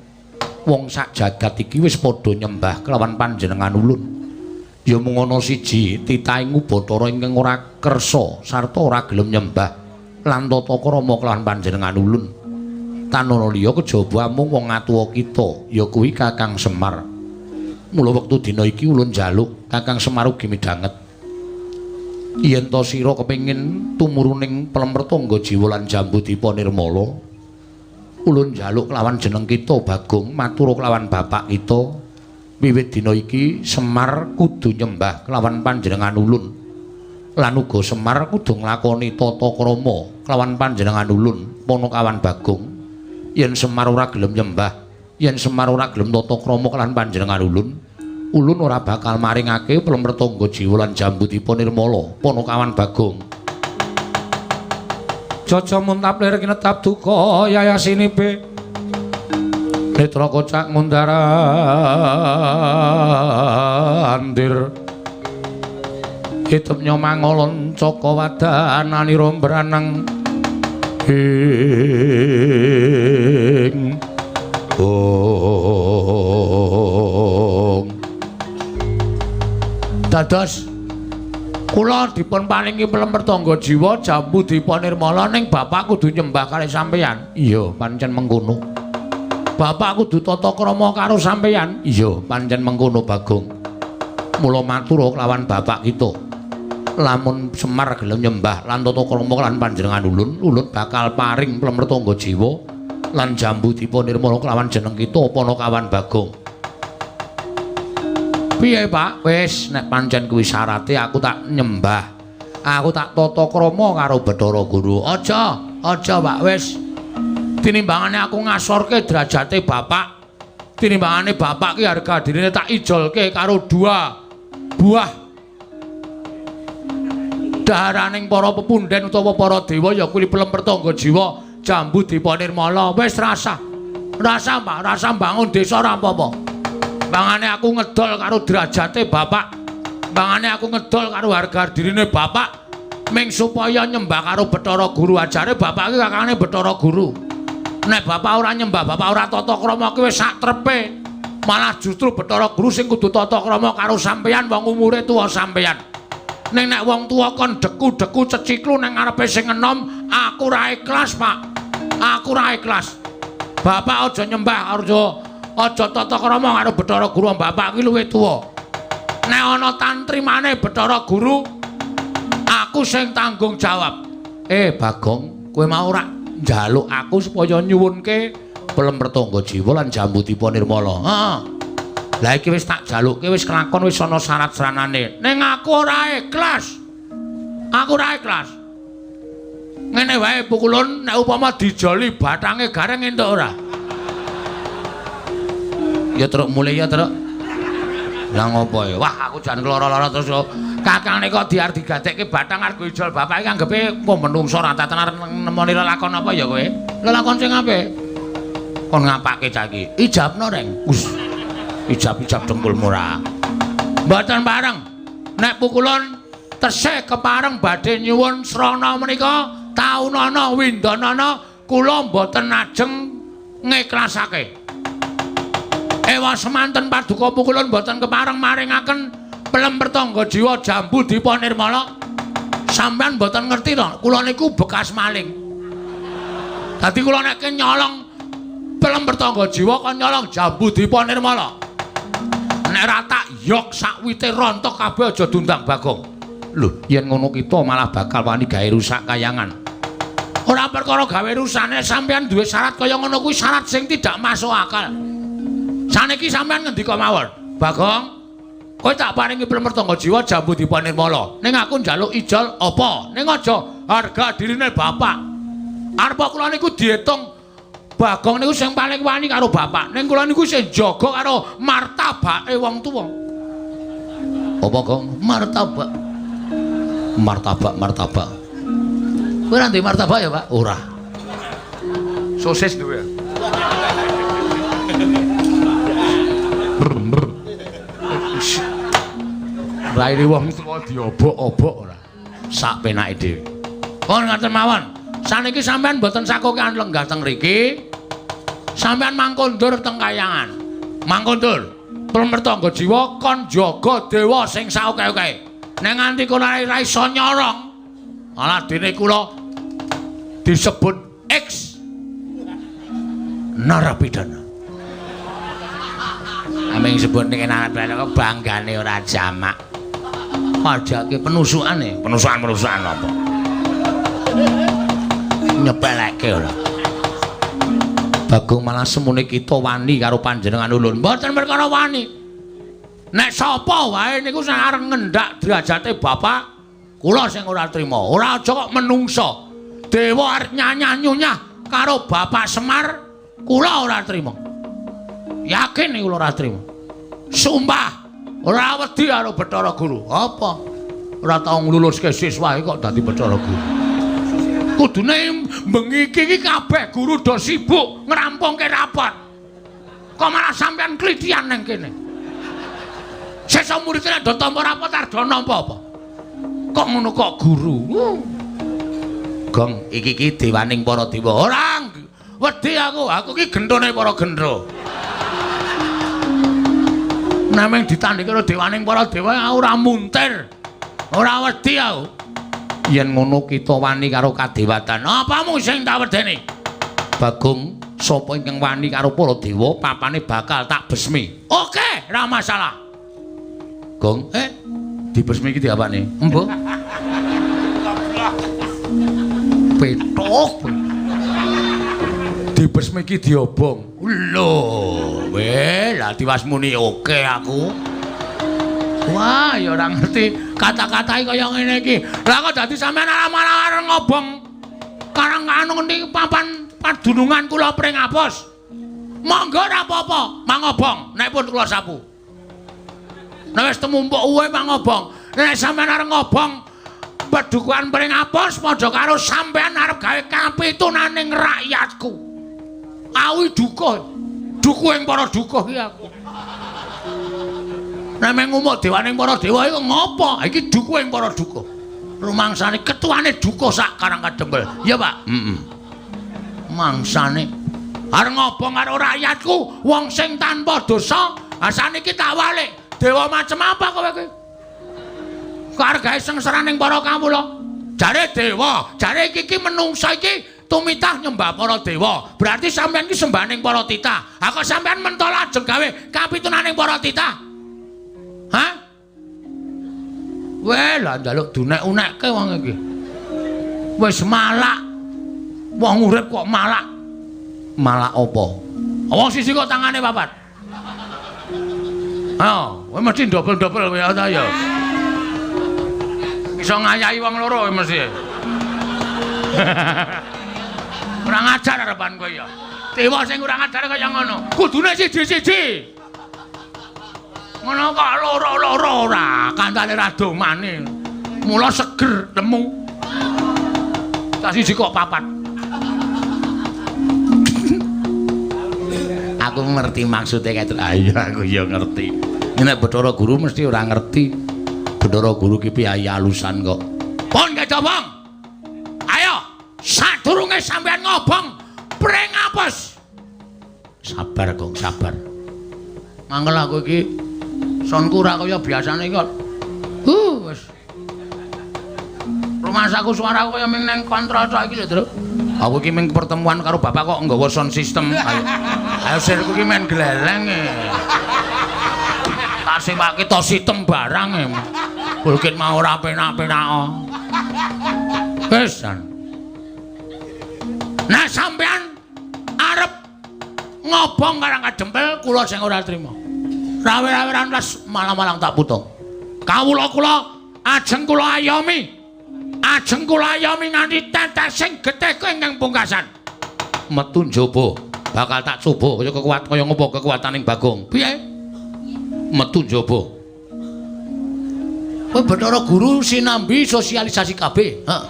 wong sak jagat iki wis padha nyembah kelawan panjenengan ulun. Ya mung ana siji titahing Bathara ingkang ora kersa sarta ora gelem nyembah lan tata krama kelawan panjenengan ulun. Tanana liya kejaba amung wong atuwa kita ya kuwi Kakang Semar. Mula wektu dina iki ulun njaluk Kakang Semar ugi midhanget. Yen ta sira kepengin tumuruning Pelem Pertangga Jiwa lan Jambu Dipa Nirmala, ulun njaluk kelawan jeneng kita Bagong matur kelawan bapak kita wiwit dina iki Semar kudu nyembah kelawan panjenengan ulun. Lan uga Semar kudu nglakoni tata krama kelawan panjenengan ulun Ponokawan Bagong. Yen Semar ora gelem nyembah, yen Semar ora gelem tata krama kelawan panjenengan ulun, ulun ora bakal maringake Pelem Pertangga Jiwa lan Jambu Dipa Nirmala Ponokawan Bagong. Jaja muntap lir kinetap duka yayasinibe netra kocak mundar andir hitemnya mangolon caka wadananira mbranang ing ong. Dados kula dipun paringi Pelem Pertangga Jiwa Jambu Dipa Nirmala ning bapak kudu nyembah kalih sampeyan. Iya, pancen mengkono. Bapak kudu tata krama karo sampeyan. Iya, pancen mengkono Bagong. Mula matur kelawan bapak kita. Lamun Semar gelem nyembah lan tata krama lan panjenengan ulun, ulun bakal paring Pelem Pertangga Jiwa lan Jambu Dipa Nirmala kelawan jeneng kita Ponokawan Bagong. Piye Pak? Wis nek pancen kuwi syarate aku tak nyembah. Aku tak tata krama karo Bathara Guru. Aja, aja Pak, wis. Tinimbangane aku ngasorke derajate bapak. Tinimbangane bapak ki harga dirine tak ijolke karo dua buah daharaning para pepunden utawa para dewa ya kuwi Pelem Pertangga Jiwa Jambu Dipa Nirmala. Wis rasah. Rasah Pak, rasah mbangun desa ora apa-apa. Bangane aku ngedol karo derajate bapak. Bangane aku ngedol karo harga dirine bapak ming supaya nyembah karo Bathara Guru. Ajare bapak iki kakangane Bathara Guru. Nek bapak ora nyembah, bapak ora tata krama ki wis sak trepe. Malah justru Bathara Guru sing kudu tata krama karo sampeyan wong umure tuwa sampeyan. Ning nek wong tuwa kon deku-deku ceciklu nang ngarepe sing enom, aku ora ikhlas, Pak. Aku ora ikhlas. Bapak aja nyembah, aja tata krama karo Bathara Guru, bapak ki luwih tuwa. Nek ana tantrimane Bathara Guru, aku sing tanggung jawab. Bagong, kowe mau ora njaluk aku supaya nyuwunke Pelem Pertangga Jiwa lan Jambu Dipa Nirmala. Heeh. Lah iki wis tak jalukke, wis kelakon, wis ana syarat sranane. Ning aku ora ikhlas. Aku ora ikhlas. Ngene wae Pukulun, nek upama dijoli bathange gareng entuk ora? Ya truk mulih ya truk. Lah ngopo ya? Wah aku jan lara-lara terus yo. Kakangne kok diar digadekke bathang arep ijol bapak iki anggepe kok menungso ora tenan nemoni lelakon apa ya kowe? Lelakon sing apik. Kon ngapake cah iki? Ijabno reng. Us. Ijab-ijab dengkulmu ora. Mboten pareng. Nek Pukulun tesih kepareng badhe nyuwun srana menika Taunana windanana kula mboten ajeng ngiklasake. Ewa semanten paduka pukulun mboten kepareng maringaken pelem pertangga jiwa jambu dipa nirmala. Sampeyan mboten ngerti to, kula niku bekas maling. Dadi kula nek nyolong pelem pertangga jiwa kon nyolong jambu dipa nirmala. Nek ora tak yok sakwite rontok kabeh aja diundang Bagong. Lho, yen ngono kita malah bakal wani gawe rusak kayangan. Ora perkara gawe rusane, sampeyan duwe syarat kaya ngono kuwi syarat sing tidak masuk akal. Saniki sampeyan ngendika mawon, Bagong, kowe tak paringi pelem pertangga jiwa jambu dipa nirmala. Ning aku njaluk ijol apa? Ning aja harga dirine bapak. Arep kula niku diitung Bagong niku sing paling wani karo bapak. Ning kula niku sing jaga karo martabake wong tuwa. Apa, Gong? Martabak. Martabak, martabak. Kowe ora duwe martabak ya, Pak? Ora.
Sosis duwe.
Raine wong tuwa diobok-obok ora. Sak penake dhewe. Pun ngaten mawon. Saniki sampean mboten sakokean lenggah teng mriki. Sampean mangkondur teng kayangan. Mangkondur. Pertangga jiwa kon jaga dewa sing saoke-oke. Nek nganti kono ora iso nyorong, malah dene kula disebut X narapidana. Aming sebut ning narapidana kok banggane ora jamak. Pajake penusukane, penusukan-penusukan apa? Nyepeleke ora. Bagong malah semune kita wani karo panjenengan ulun. Mboten perkara wani. Nek sapa wae niku sing arep ngendak derajate bapak, kula sing ora trima. Ora aja kok menungsa. Dewa arep nyanyah-nyunyah karo Bapak Semar, kula ora trima. Yakin kula ora trima. Sumpah, ora wedi karo Bathara Guru. Apa? Ora tau ngluluske siswae kok dadi Bathara Guru. Kudune bengi iki kabeh guru do sibuk ngrampungke rapot. Kok malah sampean klithian nang kene. Sesa murid nek do tampa rapot arep do nampa apa? Kok ngono kok guru? Gong, iki iki dewaning para dewa. Ora wedi aku, aku iki gendhone para gendro. Nameng ditandhingi karo dewaning para dewa aku ora muntir. Ora wedi aku. Yen ngono kita wani karo kadewatan. Apamu sing tak wedeni? Bagong, sapa ingkang wani karo para dewa, papane bakal tak besmi. Oke, ora masalah. Gong, dibesmi iki diapane? Embuh. Petok. Dibesmi iki diobong. Lho, weh, lah tiwas muni oke aku. Wah, ya ora ngerti kata-katae kaya ngene iki. Lah kok dadi sampean malah ngobong karang anu ngendi papan padunungan kula Pringapus. Monggo ora apa-apa, mangobong nek pun kula sapu. Nek wis temumpuk uwe mangobong. Nek sampean arep ngobong pedukuhan Pringapus padha karo sampean arep gawe kapitunaning rakyatku. Awi dukuh. Dukuh ing para dukuh iki aku. Nek meng ngumuk dewaning para dewa iku ngopo? Iki dukuh ing para dukuh. Rumangsane ketuane dukuh sak Karang Kadempel. Iya, Pak? Heeh. Mangsane arep ngobong karo rakyatku, wong sing tanpa dosa, saniki tak walik. Dewa macem apa kowe iki? Kok arep gawe sengsaraning para kawula? Jare dewa, jare iki menungsa iki tumitah nyembah para dewa. Berarti sampean iki sembahaning para titah. Ha kok sampean mentol ajeng gawe kapitunaning para titah? Hah? Weh, lah njaluk dunek-unekke wong iki. Wis malak. Wong urip kok malak. Malak apa? Wong siji kok tangane papat. Ha, kowe mesti dobel-dobel kowe ta ya. Iso ngayahi wong loro kowe mesti. Kurang ajar arepan kowe ya. Dewa sing kurang ajar kaya ngono. Kudune siji-siji. Ngono kok loro-loro ora, kancane ra domane. Mula seger lemu. Cah siji kok papat. Aku ngerti maksude kae. Ayo aku ya ngerti. Nek Bathara Guru mesti ora ngerti. Bathara Guru ki piye alusan kok. Pun kecobong. Ayo. Sadurunge sampean ngobong pring apes. Sabar, Gong, sabar. Mangkel aku iki sonku ora kaya biasane kok. Wis. Rumasaku suaraku kaya ming nang kontrol tok iki lho, Truk. Aku iki ming pertemuan karo bapak kok nggawa sound system. Ayo. Ayo sirku iki men gleleng e. Tak sewake to sitem barang e. Bulkit mau ora penak-penak. Wis. Nah sampean arep ngobong Karang Kadempel kula sing ora trima. Rawe-raweran les malang-malang tak putung. Kawula kula ajeng kula ayomi. Ajeng kula ayomi nganti tetesing getih ingkang pungkasan. Metu njaba bakal tak coba kaya kekuat kaya ngopo kekuataning Bagong. Piye? Metu njaba. Kowe Bathara Guru sinambi sosialisasi KB. Heeh.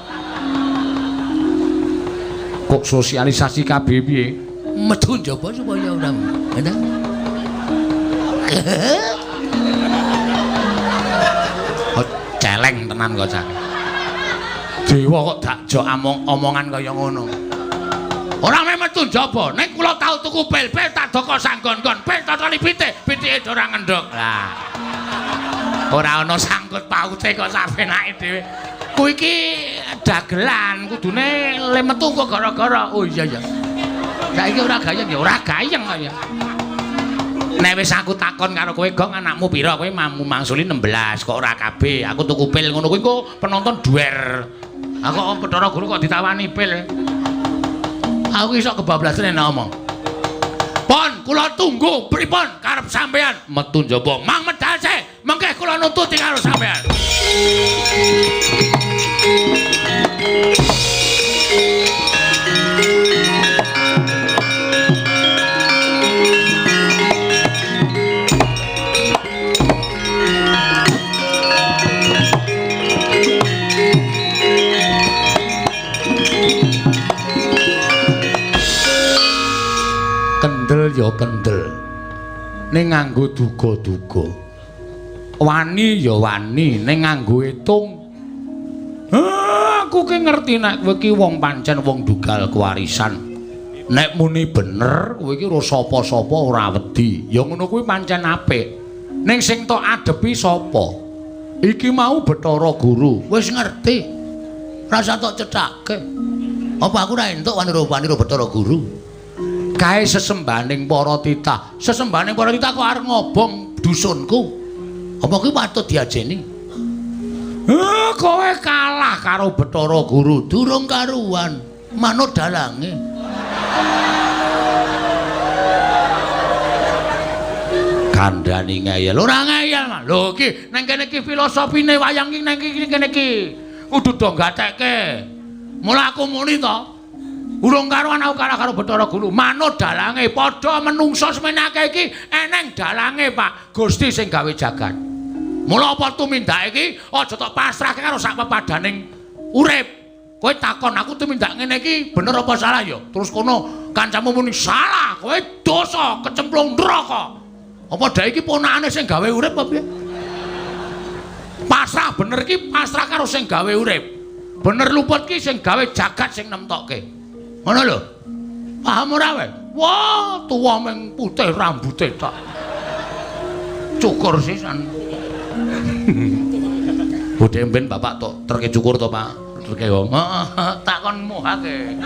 Kok sosialisasi KB piye? Metu njaba supaya ora. Ngono. Oh, celeng tenan kok cah. Dewa kok dakjok omongan kaya ngono. Ora meh metu njaba, nek kula tau tuku pil-pil tak doko sanggon-gon, pil totoli pitik, pitike ora ngendhog. Lah. Ora ana sangkut paute kok sapenake dhewe. Kuwi iki dagelan, kudune le metu kok gara-gara. Oh iya ya. Saiki ora gayeng ya, ora gayeng kok ya. Nek wis aku takon karo kowe, Gong, anakmu pira? Kowe mamu mangsuli 16 kok ora kabeh. Aku tuku pil ngono kuwi kok penonton duwer. Aku kok Bathara Guru kok ditawani pil. Aku iso kebablasan nek ngomong. Pon, kula tunggu pripun karep sampean metu njaba. Mang medal sih, mengke kula nututi karo sampean. Kendel ya kendel, ning nganggo duga-duga. Wani ya wani, ning nganggo etung. Aku ki ngerti nek kowe ki wong pancen wong dugal kewarisan. Nek muni bener, kowe ki ora sapa-sapa ora wedi. Ya ngono kuwi pancen apik. Ning sing tok adepi sapa? Iki mau Bathara Guru. Wis ngerti. Rasa tok cethake. Apa aku ora entuk wani-wani Bathara Guru? Kae sesembahaning para titah. Sesembahaning para titah kok arep ngobong dusunku. Apa kuwi patut diajeni? Kowe kalah karo Bathara Guru, durung karuan, manut dalange. Kandhani ngeyel. Ora ngeyel, Mas. Lho iki nang kene iki filosofine wayang iki nang kene iki. Kudu do gatekke. Mula aku muni to. Urung karuan aku kalah karo Bathara Guru. Manut dalange, padha menungsa semenake iki eneng dalange, Pak. Gusti sing gawe jagat. Mula apa tumindake iki aja tok pasrahke karo sak pepadaning urip. Kowe takon aku tumindak ngene iki bener apa salah ya? Terus kono kancamu muni salah, kowe dosa kecemplung neraka. Apa dae iki ponakane sing gawe urip apa piye? Pasrah bener iki pasrah karo sing gawe urip. Bener luput ki sing gawe jagat sing nemtokke. Ngono lho. Paham ora kowe? Wah, tuwa ming putih rambute tok. Cukur sisan. Budhe mben bapak tok terke cukur to, Pak. Terke wong. Heeh, takon muhake.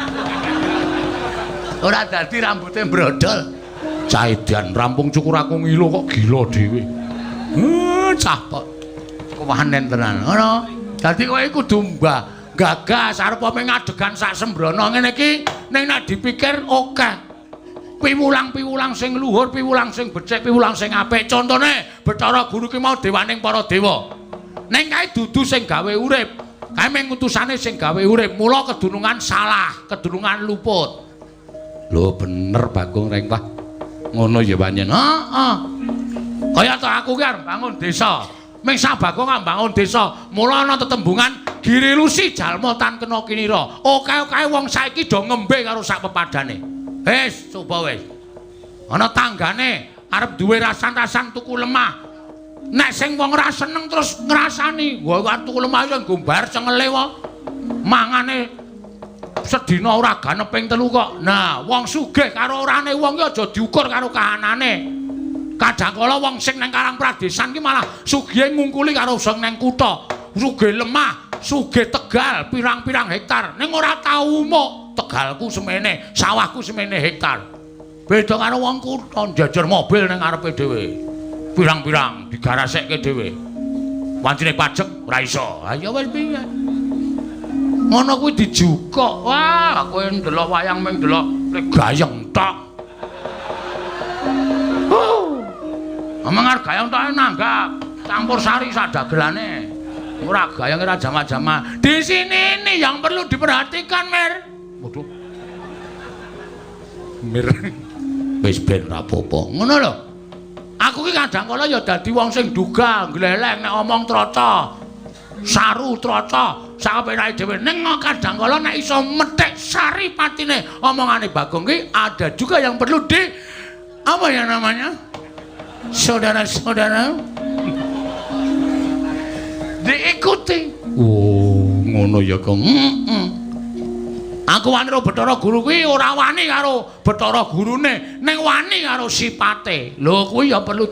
Ora dadi rambute brodol. Cah edan rampung cukur aku ngilo kok gila dhewe. Cah kok kewanen tenan. Ngono. Dadi kowe kudu mbah gagas arep mung ngadegan sak sembrono ngene iki ning nek dipikir akeh piwulang-piwulang sing luhur, piwulang sing becik, piwulang sing apik. Contone Bathara Guru ki mau dewaning para dewa. Ning kae dudu sing gawe urip. Kae mung utusane sing gawe urip. Mula kedunungan salah, kedunungan luput. Lho bener Bagong Reng Pak. Ngono ya pancen. Heeh. Kaya to aku ki arep bangun desa. Ming sak Bagong bangun desa, mula ana tetembungan girilusi jalma tan kena kinira. Oke-oke wong saiki do ngembe karo sak pepadane. Wis, coba wis. Ana tanggane arep duwe rasan-rasan tuku lemah. Nek sing wong ora seneng terus ngrasani, wah arep tuku lemah ya nggo bayar cengele wae. Mangane Sedina ora ganep ping 3 kok. Nah, wong sugih karo orane wong ki aja diukur karo kahanane. Kadang kala wong sing nang Karang Pradesan ki malah sugihe ngungkuli karo sing nang kutha. Sugih lemah, sugih tegal pirang-pirang hektar. Ning ora tau umuk, tegalku semene, sawahku semene hektar. Beda karo wong kutha njejer mobil nang ngarepe dhewe. Pirang-pirang digarasekke dhewe. Wancine pajek ora iso. Ha ya wis piye? Ngono kuwi dijukuk. Wah, kowe ndelok wayang ming ndelok gayeng tok. Omong arep gayeng tok nanggap, campur sari sadagelane. Ora gayeng ora jama-jama. Di sini ini yang perlu diperhatikan, Mir. Waduh. Mir. Wis ben ora apa-apa. Ngono lho. Aku ki kadang kala ya dadi wong sing duga, gleleng nek omong troco. Saru troco, sakapenake dhewe. Ning kadang kala nek iso methik sari patine omongane Bagong ki ada juga yang perlu di apa ya namanya? Saudara-saudara diikuti. Oh, ngono ya, Kong. Aku wani karo Bathara Guru kuwi ora wani karo Bathara Gurune, ning wani karo sipate. Lho kuwi ya perlu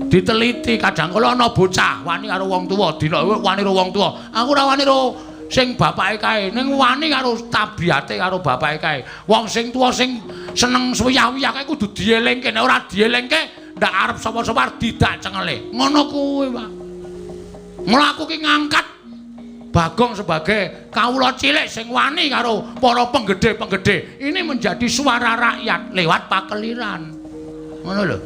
diteliti. Kadang kala ana bocah wani karo wong tuwa, dina wani karo wong tuwa. Aku ora wani karo sing bapake kae, ning wani karo tabiate karo bapake kae. Wong sing tuwa sing seneng suwiyah-wiyah kae kudu dielingke, nek ora dielingke ndak arep sapa-sapa arep didak cengele. Ngono kuwi, Pak. Mula aku ki ngangkat Bagong sebagai kawula cilik sing wani karo para penggede-penggede. Ini menjadi suara rakyat lewat pakeliran. Ngono lho.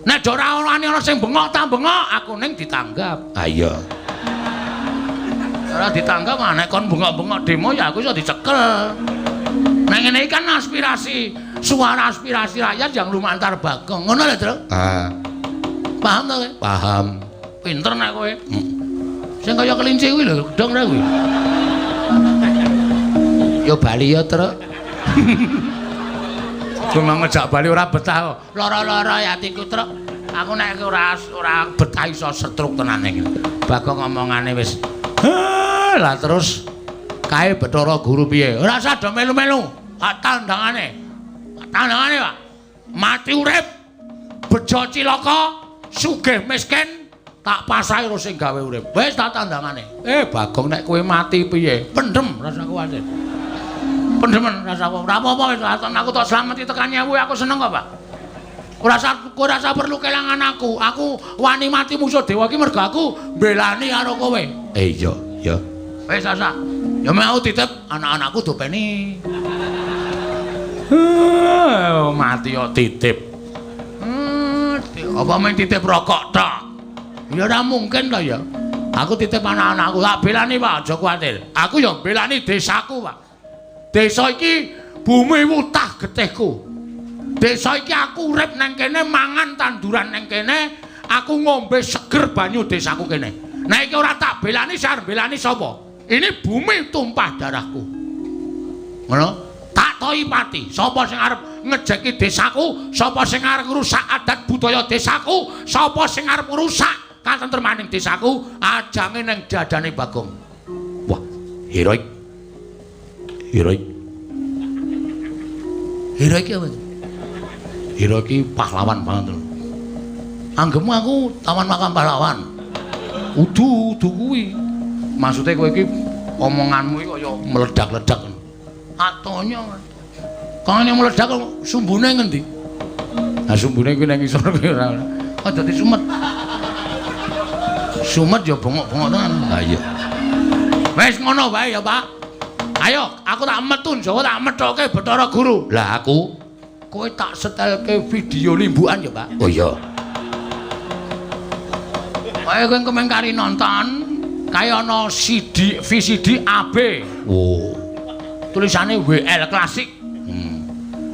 Nek ora wani ana sing bengok ta bengok, aku ning ditanggap. Ha iya. Ora ditanggap nek kon bengok-bengok demo ya aku iso dicekel. Nek ngene iki kan aspirasi, suara aspirasi rakyat yang lumantar Bagong. Ngono lho, Tru.
Ah.
Paham to kowe?
Paham.
Pinter nek kowe. Sing kaya kelinci kuwi lho, gedhong ra kuwi. Ya bali ya, Truk. Kowe mau ngejak bali ora betah kok. Lara-lara ya atiku, Truk. Aku nek ora betah iso setruk tenan iki. Bagong ngomongane wis. Lah terus kae Bathara Guru piye? Ora usah do melu-melu. Tak tandangane. Tandangane, Pak. Mati urip, bejo cilaka, sugih miskin, tak pasrahi karo sing gawe urip. Wis tak tandangane. Bagong nek kowe mati piye? Pendem rasa kuwatir. Pendemen rasa apa? Ora apa-apa wis aku tak slameti tekan nyewu aku seneng kok, Pak. Ora usah perlu kelangan aku. Aku wani mati musuh dewa iki mergo aku mbelani karo kowe.
Iya, ya.
Wis asa. Ya mau titip anak-anakku dopeni. Mati yo titip. Apa main titip rokok tok? Ya ora mungkin to ya. Aku titip anak-anakku, tak belani Pak, aja kuwatir. Aku ya belani desaku, Pak. Desa iki bumi wutah getihku. Desa iki aku urip nang kene, mangan tanduran nang kene, aku ngombe seger banyu desaku kene. Nek iki ora tak belani, sing arep belani sapa? Ini bumi tumpah darahku. Ngono? Tak toi pati. Sapa sing arep ngejeki desaku, sapa sing arep ngrusak adat budaya desaku, sapa sing arep ngrusak katentremaning desaku, ajange ning dadane Bagong.
Wah, heroik. Heroik.
Heroik apa?
Heroik iki pahlawan banget lho.
Anggemu aku taman makam pahlawan. Udu, udu kuwi. Maksude kowe iki omonganmu iki kaya meledak-ledak. Atonya. Kang ngene meledak sumbune ngendi?
Lah sumbune kuwi nang ngisor kuwi ora.
Kok dadi sumet. Sumet ya bengok-bengok tenan.
Ha iya.
Wis ngono wae ya, Pak. Ayo, aku tak metu Jawa tak methoke Bathara Guru.
Lah aku
kowe tak setelke video limbukan ya, Pak.
Oh iya.
Kaya kowe kemeng kari nonton, kaya ana CD, VCD AB.
Oh.
Tulisane WL Klasik.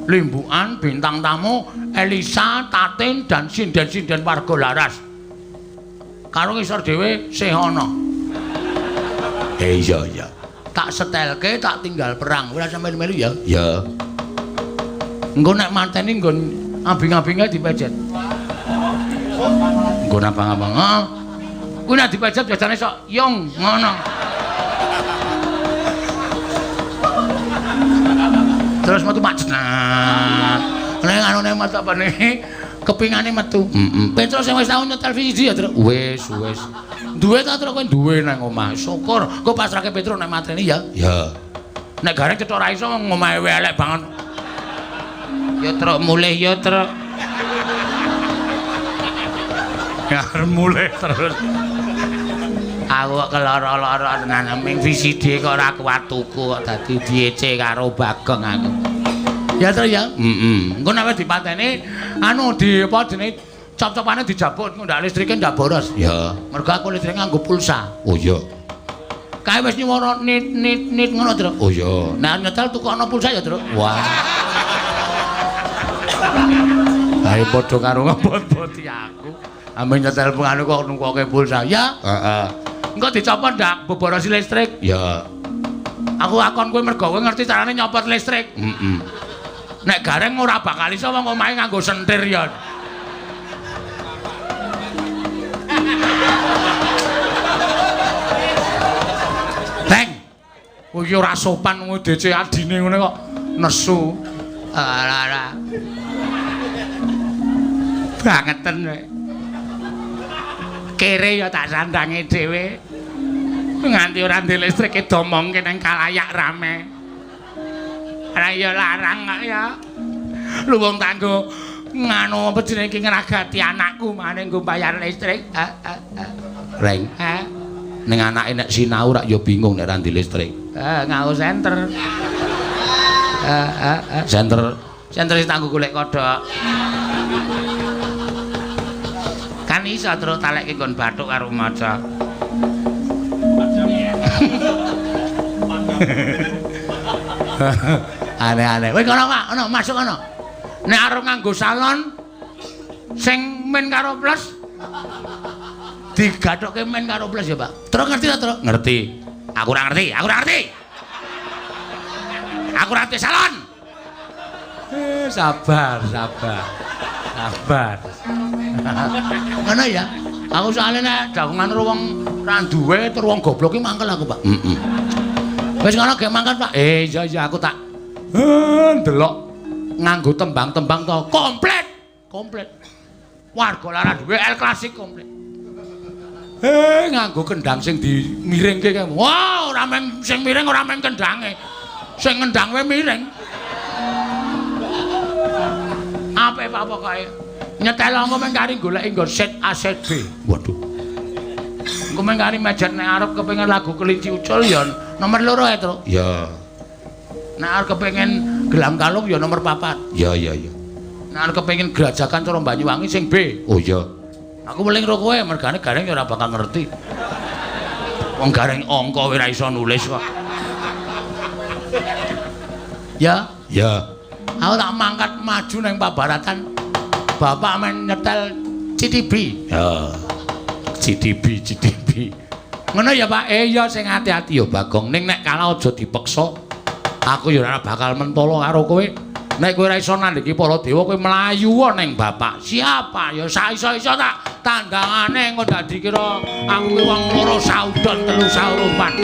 Limbukan bintang tamu Elisa, Tatin dan sinden-sinden warga Laras. Karo ngisor dhewe sih ana.
Iya iya.
Tak setelke, tak tinggal perang. Ora sampe melu ya.
Ya.
Engko nek mateni nggon abing-abinge dipejet. Nggon abang-abang. Heeh. Kuwi nek dipejet biasane sok yong ngono. Terus metu Pak Jenah. Nek anune metu apa nih? Kepingane metu. Heeh. Petro sing wis tau nyetel VCD ya, Tru. Wis, wis. Duwe ta Tru kowe duwe nang omah. Syukur. Engko pasrahke Petro nek matrene ya. Ya. Nek gareng cetha ora iso omahe elek banget.
Ya Truk mulih ya Truk.
Ya mulih terus. Aku kok keloro-loro tenan ming VCD kok ora kuat tuku kok dadi diece karo Bagong aku. Ya Tru ya. Heeh. Engko nek wis dipateni anu di apa jenenge cop-copane dijabut engko ndak listrike ndak boros. Ya. Mergo aku listrike nganggo pulsa. Oh iya. Kae wis nyuwara nit nit nit ngono, Tru. Oh iya. Nek nyetel tukokno pulsa ya, Tru. Wah. Ae padha karo ngebot-boti aku. Ame nyetel penganu kok nungkoke pulsa. Ya. Heeh. Engko dicopot ndak boborosi listrik? Ya. Aku akon kowe mergo kowe ngerti carane nyopot listrik. Heeh. Nek gareng ora bakal iso wong omahe nganggo sentir ya. Teng. Kowe iki ora sopan kowe DC adine ngene kok nesu. Ora ora. Bangeten kowe. Kere ya tak sandange dhewe. Nganti ora ndek listrike domongke nang kalayak rame. Ora ya larang kok ya. Lu wong tanggo nganu apa jenenge iki ngragati anakku mane nggo bayar listrik. Reng. Ning anake nek sinau rak ya bingung nek ra ndek listrik. Nganggo senter. Senter. Senter sing tanggo golek kodhok. Kan iso terus talekke nggon bathuk karo maca. Aneh-aneh. Wis kono, Pak, ono masuk kono. Nek arep nganggo salon sing min karo plus digathokke min karo plus ya, Pak. Terus ngerti ta, Truk? Ngerti. Aku ora ngerti, aku ora ngerti. Aku ora ngerti salon. Sabar, sabar. Sabar. Ngono ya. Aku soalnya nek dagongan karo wong ra duwe terus wong goblok ki mangkel aku, Pak. Heeh. Wis ngono gek mangkat, Pak. Iya iya aku tak ndelok nganggo tembang-tembang to. Komplit. Komplit. Warga lara duwe El Klasik komplit. Nganggo kendang sing dimiringke kae. Wah, ora meng sing miring ora meng kendange. Sing ngendang wae miring. Apik Pak pokoke. Nyetel angko meng kari goleki nggon set A set B. Waduh. Engko meng kari mejet nek arep kepengin lagu Kelinci Ucul ya nomor 2 ae, Truk. Ya. Nek arep kepengin Gelang Kalung ya nomor 4. Ya ya ya. Nek arep kepengin Grajagan cara Banyuwangi sing B. Oh iya. Aku weling ro kowe mergane gareng ya ora bakal ngerti. Wong gareng angka ora iso nulis kok. Ya. Ya. Aku tak mangkat maju nang Pabaratan. Bapak men nyetel CTB. Ya. CTB, CTB. Ngono ya, Pak. Ya sing ati-ati ya, Bagong. Ning nek kalah aja dipeksa. Aku ya ora bakal mentolo karo kowe. Nek kowe ora iso nandhiki para dewa, kowe mlayu ning bapak. Siapa? Ya saiso-iso tak tandangane engko dadi kira aku ki wong loro saudon telu saurupan.